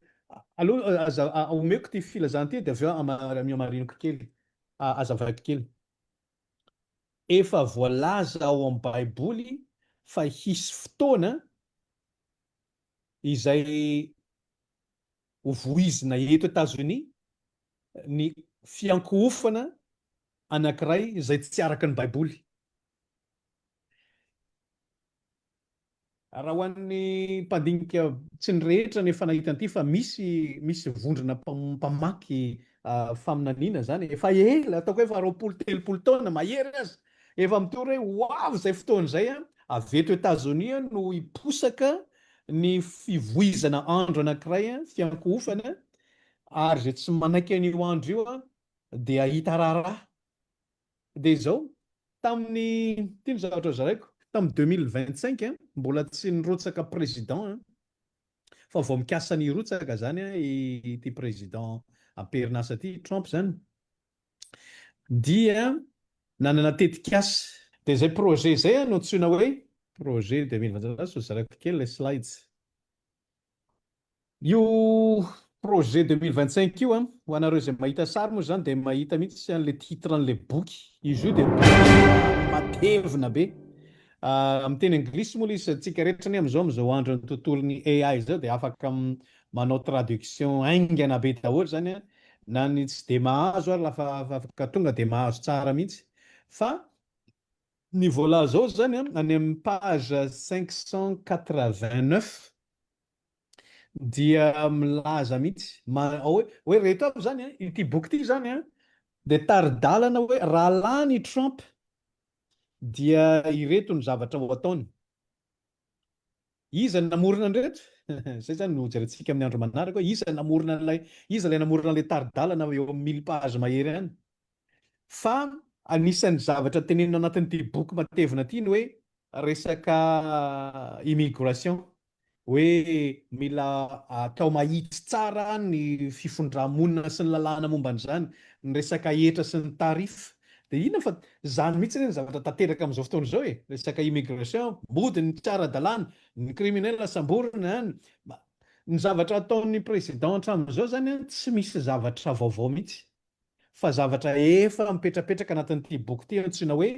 aloha aza omeko ity filazana ity dia avy eo hamariniko kely, azavaiko kely. Efa voalaza ao amin'ny Baiboly fa hisy fotoana izay ho voizina eto Etazonia ny fiankohofana anankiray izay tsy araka ny Baiboly. Raha ho an'ny mpandinika, tsy ny rehetra no efa nahita an'ity fa misy misy vondrona mpamaky faminaniana izany efa ela, ataoko hoe efa 20 30 taona mahery aza, efa mitory hoe ho avy izay fotoana izay, avy eto Etazonia no hiposaka ny fivoizana andro anankiray, fiankohofana, ary izay tsy manaiky an'io andro io dia hahita raharaha. Dia izao, tamin'ny, ity ny zavatra hozaraiko, tamin'ny 2025, mbola tsy nirotsaka président, fa vao mikasa ny hirotsaka izany ity président am-perinasa ity, Trump izany, dia nanana tetikasa. Dia izay projet izay no antsoina hoe projet 2025, sao zaraiko kely ilay slides. Io projet 2025 io an, ho anareo izay mahita sary moa izany dia mahita mihitsy an'ilay titre an'ilay boky. Izy io dia boky matevina be. Amin'ny teny anglisy moa ilay izy, antsika rehetra anie amin'izao amin'izao andron'ny tontolon'ny AI izao dia afaka manao traduction haingana be daholo izany an, na ny tsy dia mahazo ary lafa afaka tonga dia mahazo tsara mihitsy. Fa ny voalaza ao izany an, any amin'ny page 589 dia milaza mihitsy ma- hoe hoe reto avy izany an, ity boky ity izany an, dia tari-dalana hoe raha lany i Trump dia ireto ny zavatra ho ataony. Iza no namorona an'ireto? Izay izany no hojerentsika amin'ny andro manaraka hoe iza namorona an'ilay, iza ilay namorona an'ilay tari-dalana eo amin'ny mille pages mahery any. Fa anisan'ny zavatra tenenina ao anatin'ity boky matevina ity ny hoe resaka immigration. Hoe mila atao mahitsy tsara ny fifindra-monina sy ny lalàna momba an'izany, ny resaka hetra sy ny tarif. Dia inona fa izany mihitsy anie ny zavatra tanteraka amin'izao fotoana izao e! Resaka immigration, mody ny tsy ara-dalàna, ny criminel samborina any. Ny zavatra ataon'ny président hatramin'izao izany an, tsy misy zavatra vaovao mihitsy. Fa zavatra efa mipetrapetraka anatin'ity boky ity antsoina hoe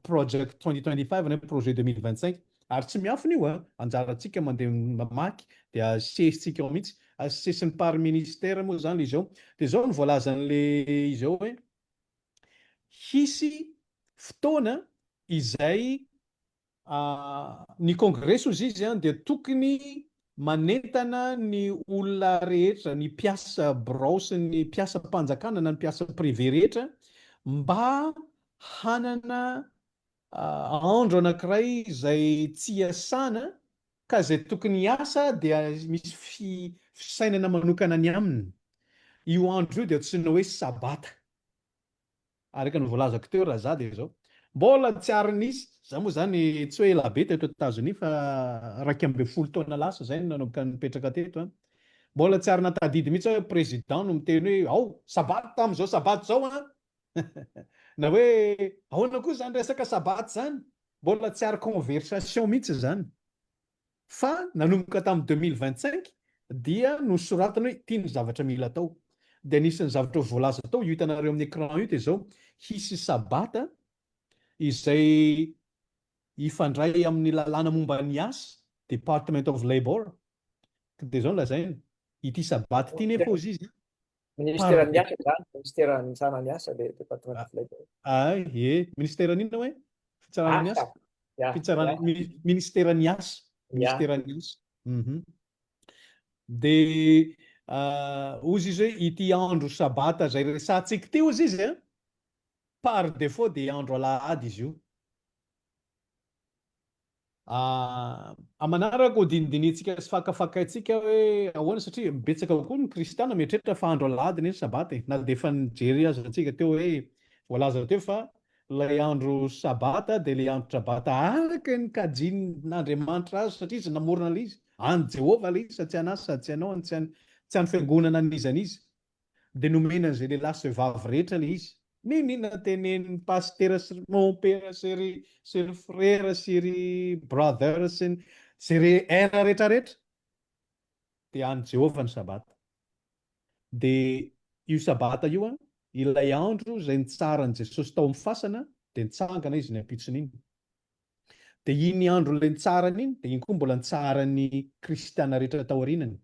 Project 2025 na hoe Projet 2025. Ary tsy miafina io an, anjarantsika mandeha mamaky dia asesintsika ao mihitsy, asesiny par ministère moa izany ilay izy ao. Dia izao no voalazan'ilay izy ao hoe hisy fotoana izay Ny kongresy hozy izy dia tokony manentana ny olona rehetra, ny mpiasa birao sy ny mpiasam-panjakana na ny mpiasa privé rehetra mba hanana andro anankiray izay tsy iasana ka izay tokony hiasa dia misy fisainana manokana ny aminy. Io andro io dia antsoina hoe sabata. Araka ny voalazako teo raha za dia izao, mbola tsy ary nisy, za moa zany tsy hoe ela be teto Etazonia fa 11 taona lasa zay no nanomboka nipetraka teto an, mbola tsy ary natadidy mihitsy aho hoe président no miteny hoe ao sabata amin'izao sabata izao an! na hoe ahoana koa izany resaka sabata izany, mbola tsy ary conversation mihitsy izany. Fa nanomboka tamin'ny 2025 dia nosoratana hoe ity ny zavatra mila atao. Dia anisan'ny zavatra voalaza tao, io hitanareo amin'ny écran io dia izao, hisy sabata izay hifandray amin'ny lalàna momba ny asa, Department of Labor, dia izao no lazainy, ity sabata ity nefa hozy izy,
Ministeran'ny asa izany, ministeran'ny fitsarana ny asa le Department of Labor.
Ay, ie, ministeran'ny inona hoe? Fitsarana ny asa?
Ya,
Fitsarana,
ya.
mi- ministeran'ny asa.
Ya.
Ministeran'ny asa. Mhm. Dia ah, hozy izy hoe ity andro sabata izay resahantsika ity hozy izy an, par défaut dia andro alahady izy io. Manaraka ho dinidinihintsika sy fakafakaintsika hoe ahoana satria betsaka koa ny kristiana mieritreritra fa andro alahady anie ny sabata e, na dia efa nijery aza antsika teo hoe voalaza teo fa ilay andro sabata dia ilay andro sabata araka ny kajian'Andriamanitra azy satria izy namorona ilay izy, an'i Jehovah ilay izy fa tsy an'ahy sady tsy anao, tsy an'ny tsy an'ny fiangonana an'iza n'iza. Dia nomena an'izay lehilahy sy vehivavy rehetra ilay izy. N'inon'inona tenenin'ny pasitera sy ry mompera sy ry sy ry frera sy ry brother sy ny izay re R rehetrarehetra dia an'i Jehovah ny sabata. Dia io sabata io an, ilay andro izay nitsaran'i Jesosy tao amin'ny fasana dia nitsangana izy ny ampitson'iny. Dia iny andro ilay nitsarany iny dia iny koa mbola nitsaran'ny kristiana rehetra taorianany.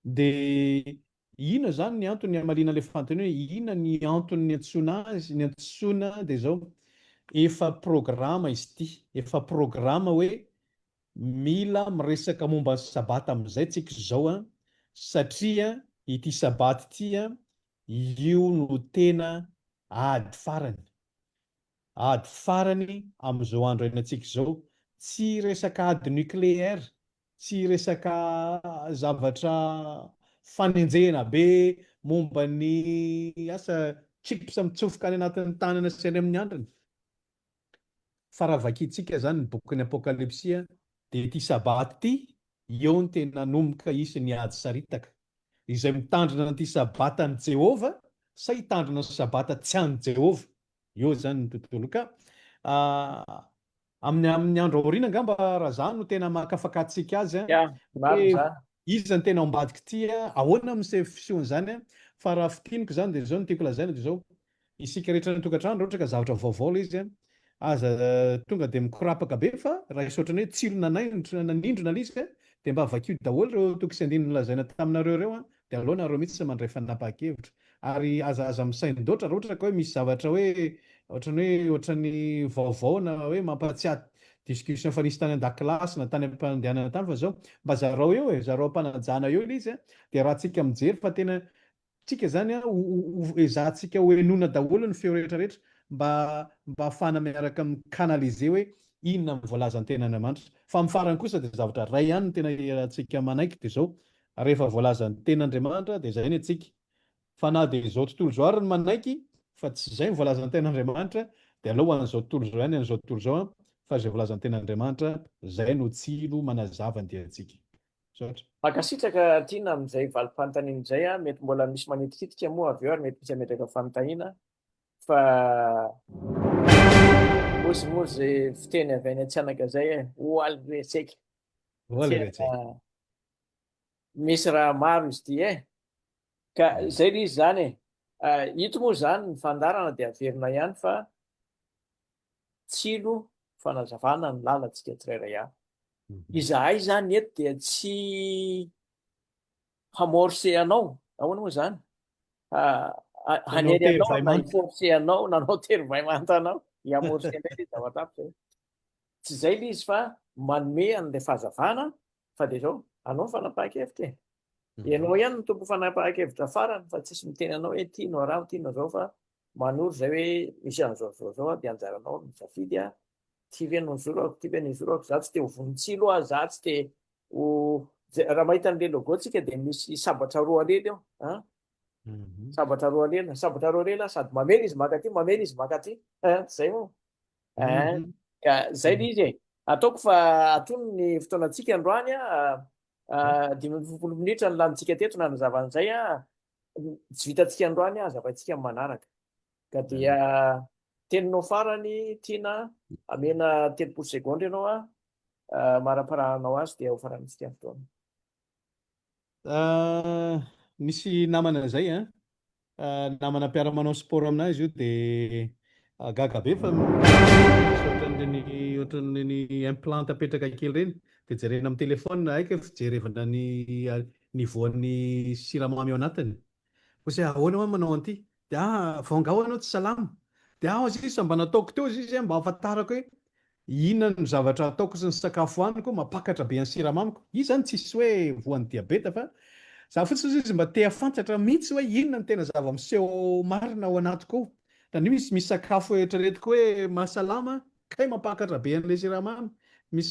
Dia inona izany ny antony hamaliana ilay fanontaniana hoe inona ny antony niantsoana azy, niantsoana dia izao, efa programa izy ity, efa programa hoe mila miresaka momba ny sabata amin'izay tsika izao an, satria ity sabata ity an, io no tena ady farany, ady farany amin'izao andro iainantsika izao, tsy resaka ady nucléaire, Tsy resaka zavatra fanenjehana be momba ny asa chips mitsofoka any anatin'ny tanana sy any amin'ny andriny. Fa raha vakintsika izany ny bokin'ny Apokalypsy dia ity Sabata ity eo no tena hanomboka hisy ny ady saritaka. Izay mitandrina an'ity Sabatan'i Jehovah sa hitandrina ny Sabata tsy an'i Jehovah? Eo izany ny tontolo ka amin'ny amin'ny andro aoriana angamba raha za no tena makafakatsika azy
Ya, marina
hoe
izany.
iza no tena ao ambadik'ity, ahoana no fisehon'izany fa raha fintiniko izany dia izao no tiako lazaina dia izao, isika rehetra any an-tokantrano raha ohatra ka zavatra vaovao ilay izy aza tonga dia mikorapaka be fa raiso ohatran'ny hoe tsilo nanaingotra nanindrona ilay izy dia mba vakio daholo ireo toko sy andininy nolazaina taminareo ireo dia aleo nareo mihitsy mandray fanapahan-kevitra ary aza aza misain-doatra raha ohatra ka hoe misy zavatra hoe ohatran'ny hoe ohatran'ny vaovao na hoe mampahatsiahy discussion efa nisy tany an-dakilasy na tany am-pandehanana tany fa zao mba zarao eo e, zarao am-panajana eo ilay izy a, dia raha tsika mijery fa tena tsika zany a ho ho ezahantsika ho henoina daholo ny feo rehetra rehetra mba mba ahafahana miaraka mi-canaliser hoe inona ny voalazan'ny tenin'Andriamanitra fa amin'ny farany kosa dia zavatra iray ihany no tena iarahantsika manaiky dia zao Rehefa voalazan'ny tenin'Andriamanitra dia izay ny antsika. Fa na dia izao tontolo izao ary no manaiky fa tsy izay ny voalazan'ny tenin'Andriamanitra dia aleo ho an'izao tontolo izao ihany an'izao tontolo izao fa izay voalazan'ny tenin'Andriamanitra izay no tsilo manazava ny diantsika. Misaotra.
Mankasitraka Tiana amin'izay valim-panontaniana izay a, mety mbola misy manitikitika moa avy eo ary mety misy hametraka fanontaniana fa ozy moa izay fiteny avy any Antsihanaka izay e, oaly retseka.
Oaly retseka.
Misy raha maro izy ity e. Ka izay ilay izy izany e. Ito moa izany ny fandaharana dia averina ihany fa tsilo fanazavana ny lalantsika tsirairay avy. Izahay izany eto dia tsy hamorcer anao, ahoana moa izany? Hanery anao na hi-forcer anao, nanao tery vay manta anao, hi-amorcer indray ilay zavatra hafa izay. Tsy izay ilay izy fa manome an'ilay fahazavana Fa dia izao, anao ny fanapahan-kevitra e. Ianao ihany no tompon'ny fanapahan-kevitra farany fa tsisy miteny anao hoe ity no araho, ity no azao fa manoro izay hoe misy an'izao izao izao dia anjaranao ny misafidy a. Ity ve no nizorako, ity ve no nizorako, za tsy te ho vonontsilo aho, za tsy te ho raha mahita an'ilay logo tsika dia misy sabatra roa lela eo an. Sabatra roa lela, sabatra roa lela sady mamely izy maka aty, mamely izy maka aty. Zay moa. Ein, ka zay le izy e. Ataoko fa atony ny fotoanantsika androany a, 45 minitra ny lanintsika teto nanazava an'izay a, tsy vitantsika androany a, hazavaintsika amin'ny manaraka. Ka dia teninao farany Tiana, amena 30 segondra ianao a, maramparahanao azy dia hofaranantsika ny fotoana.
Nisy namana izay an, namana mpiara-manao sport aminahy izy io dia gaga be fa misy ohatran'ireny ohatran'ireny implant apetraka kely ireny dia jerena amin'ny téléphone hay kay fijerevana ny niveau-n'ny siramamy ao anatiny. Hoy izy hoe ahoana hoa manao an'ity? Dia ah vao angaha hoa ianao tsy salama? Dia ah hozy izy mba nataoko teo hozy izy mba ahafantarako hoe inona no zavatra ataoko sy ny sakafo hohaniko mampakatra be ny siramamiko. Izy izany tsisy hoe voan'ny diabeta fa za fotsiny hozy izy mba te hahafantatra mihitsy hoe inona no tena zava-miseho marina ao anatiko ao. Tandrimo misy misy sakafo eritreretiko hoe mahasalama kay mampakatra be an'ilay siramamy. Misy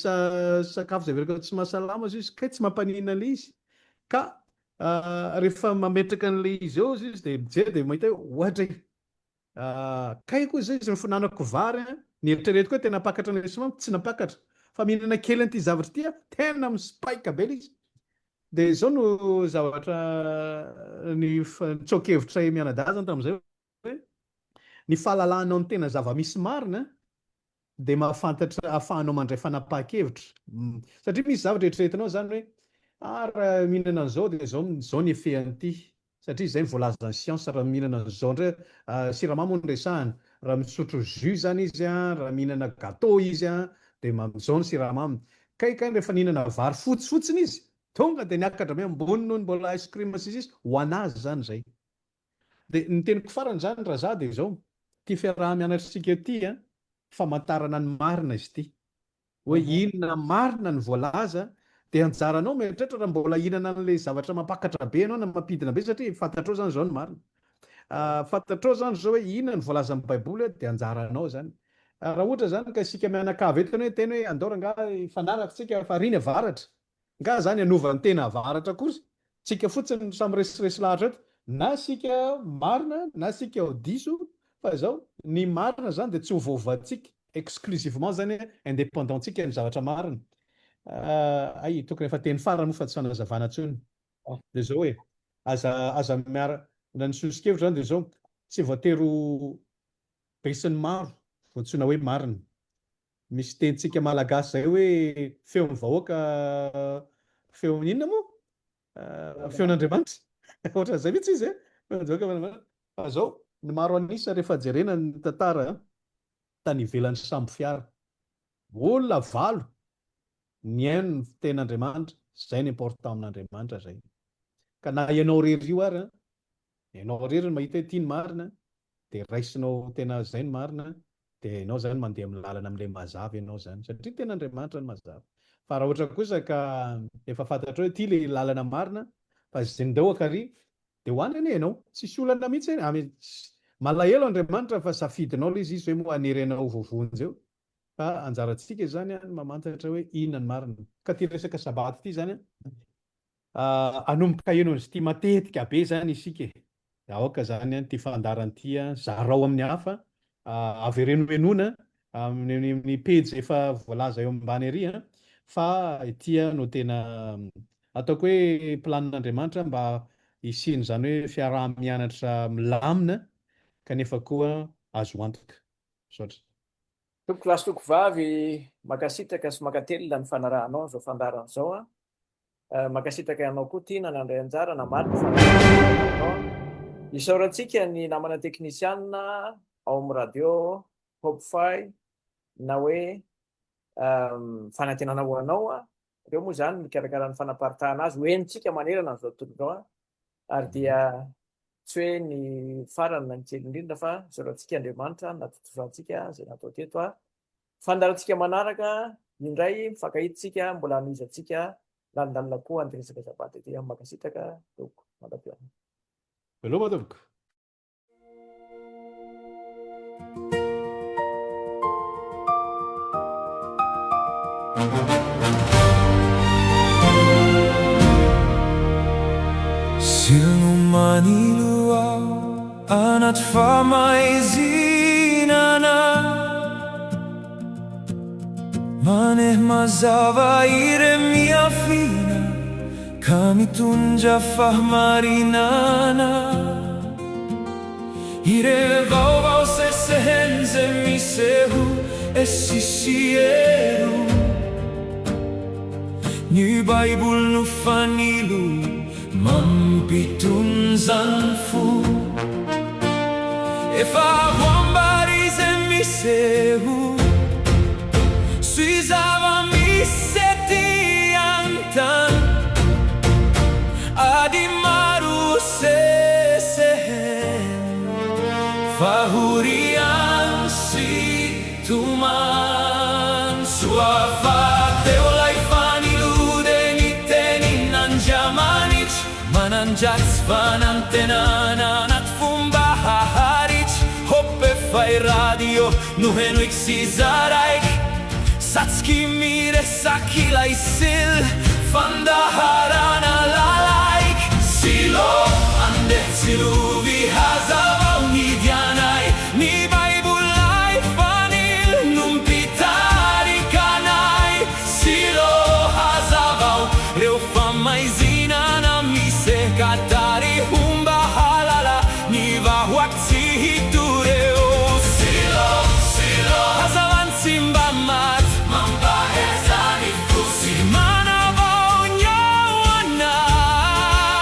sakafo izay heveriko tsy mahasalama hozy izy kay tsy mampaninona an'ilay izy. Ka Rehefa mametraka an'ilay izy eo izy dia mijery dia mahita hoe oadray. Kay koa izay izy ny finanako vary an, nieritreretiko hoe tena hampakatra an'ilay siramamy, tsy nampakatra. Fa mihinana kely an'ity zavatra ity aho, tena mi-spike be ilay izy. Dia izao no zavatra ny nitsoa-kevitray mianadahy izany tamin'izay hoe ny fahalalanao ny tena zava-misy marina dia mahafantatra ahafahanao mandray fanapahan-kevitra satria misy zavatra eritreretinao izany hoe ah raha mihinana an'izao dia izao izao ny effet an'ity satria izay ny voalazan'ny siansa raha mihinana an'izao indray siramamy moa no resahana raha misotro jus izany izy an raha mihinana gâteau izy an dia izao ny siramamy kay kay rehefa nihinana vary fotsy fotsiny izy tonga dia niakatra be ambony noho ny mbola ice cream sy sisa ho an'azy izany izay Dia ny teniko farany izany Raza dia izao, ity fiaraha-mianatr'isika ity an, famantarana ny marina izy ity. Hoe inona marina no voalaza, dia anjaranao mieritreritra raha mbola hihinana an'ilay zavatra mampakatra be ianao na mampidina be satria fantatrao izany izao ny marina. Fantatrao izany izao hoe inona no voalazan'ny baiboly dia anjaranao izany. Raha ohatra izany ka isika mianakavy eto hoe hiteny hoe andao rangahy hifanaraka isika fa ary ny avaratra, Nga zany hanova ny tena avaratra akory? Tsika fotsiny no samy resiresy lahatra eto, na isika marina na isika ho diso fa izao, ny marina zany dia tsy ho voavatsika exclusivement zany indépendant tsika ny zavatra marina. Hay tokony efa teny farany moa fa tsy fanazavana intsony. Dia izao e, aza aza miara, na ny soso-kevitra zany dia izao, tsy voatery ho. Besinimaro vao antsoina hoe marina. Misy tenintsika malagasy zay hoe feon'ny vahoaka feon'ny inona moa? Feon'Andriamanitra. Ohatran'izay mihitsy izy e. Feon'ny vahoaka feon'Andriamanitra. Fa zao, ny maro an'isa rehefa jerena ny tantara tany ivelan'ny sambo fiara. Olona valo nihaino ny tenin'Andriamanitra, zay ny important amin'Andriamanitra zay. Ka na ianao irery io ary an, ianao irery no mahita hoe ity ny marina, dia raisinao tena zay ny marina, dia ianao zany mandeha amin'ny lalana amin'ilay mazava ianao zany, satria tena Andriamanitra no mazava. Fa raha ohatra kosa ka efa fantatrao hoe ity ilay lalana marina, fa zendao akary, dia ho any anie ianao, tsisy olana mihitsy anie, malahelo Andriamanitra fa safidinao ilay izy, izy ve moa hanery anao ho voavonjy eo? Fa anjarantsika izany ny mamantatra hoe inona ny marina. Ka ity resaka sabata ity izany an, Hanomboka heno an'izy ity matetika be izany isika e! Aoka izany ity fandaharana ity zarao amin'ny hafa, avereno henoina amin'ny pejy efa voalaza eo ambany ery fa ity no tena ataoko hoe planin'Andriamanitra mba hisian'izany hoe fiaraha-mianatra milamina kanefa koa azo antoka. Misaotra.
Tompoko lahy sy tompoko vavy, mankasitraka sy mankatelina ny fanarahanao an'izao fandaharana izao an. Mankasitraka anao koa Tiana nandray anjara namaly ny fandaharana taminao. Isaorantsika ny namana teknisianina ao amin'ny radio Hopefy na hoe fanantenana ho anao an. Ireo moa izany mikarakara ny fanaparitahana azy ho henontsika manerana an'izao tontolo izao an. Ary dia tsy hoe ny farany na ny kely indrindra fa isaorantsika Andriamanitra natontosantsika izay natao teto a. Fandaharantsika manaraka indray mifankahita isika mbola hanohizantsika lalindalina koa an'ity resaka sabata ity. Mankasitraka tompoko. Mandra-pihaona.
Veloma tompoko.
Manilo aho anaty fahamaizinana Maneho mazava ireo miafina Ka mitondra fahamarinana Ireo vaovao seseheny izay miseho esy sy eroa Ny Baiboly no fanilo Mampitony zany fo. Efa voambara izay miseho. Sy zava-misy ety an-tany. Ady maro sesehena. Fahoriana sy Tomany soa fa teo lay fanilo de niteny Andriamanitra manandratsy fanantenana anaty fomba haharitra Hope fay radio no henoiko sy zaraiko Satsiky miresak'ilay sil fandaharana lalaiko Silo andeha tsilovy hazavao ny dianay Ny Baibolay fanilo no mpitarika anay Silo hazavao reo famaizinana miseka tariho mba halala ny vahoak tsy hitoreo Silo, Silo hazavany tsy mba maty Mampahereza ny fo sy manavao ny ao anaty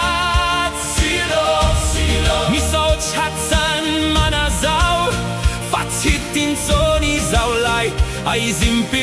Silo, Silo misaotra hatrany manazao fa tsy hita intsony izao lay aizim-pinoana.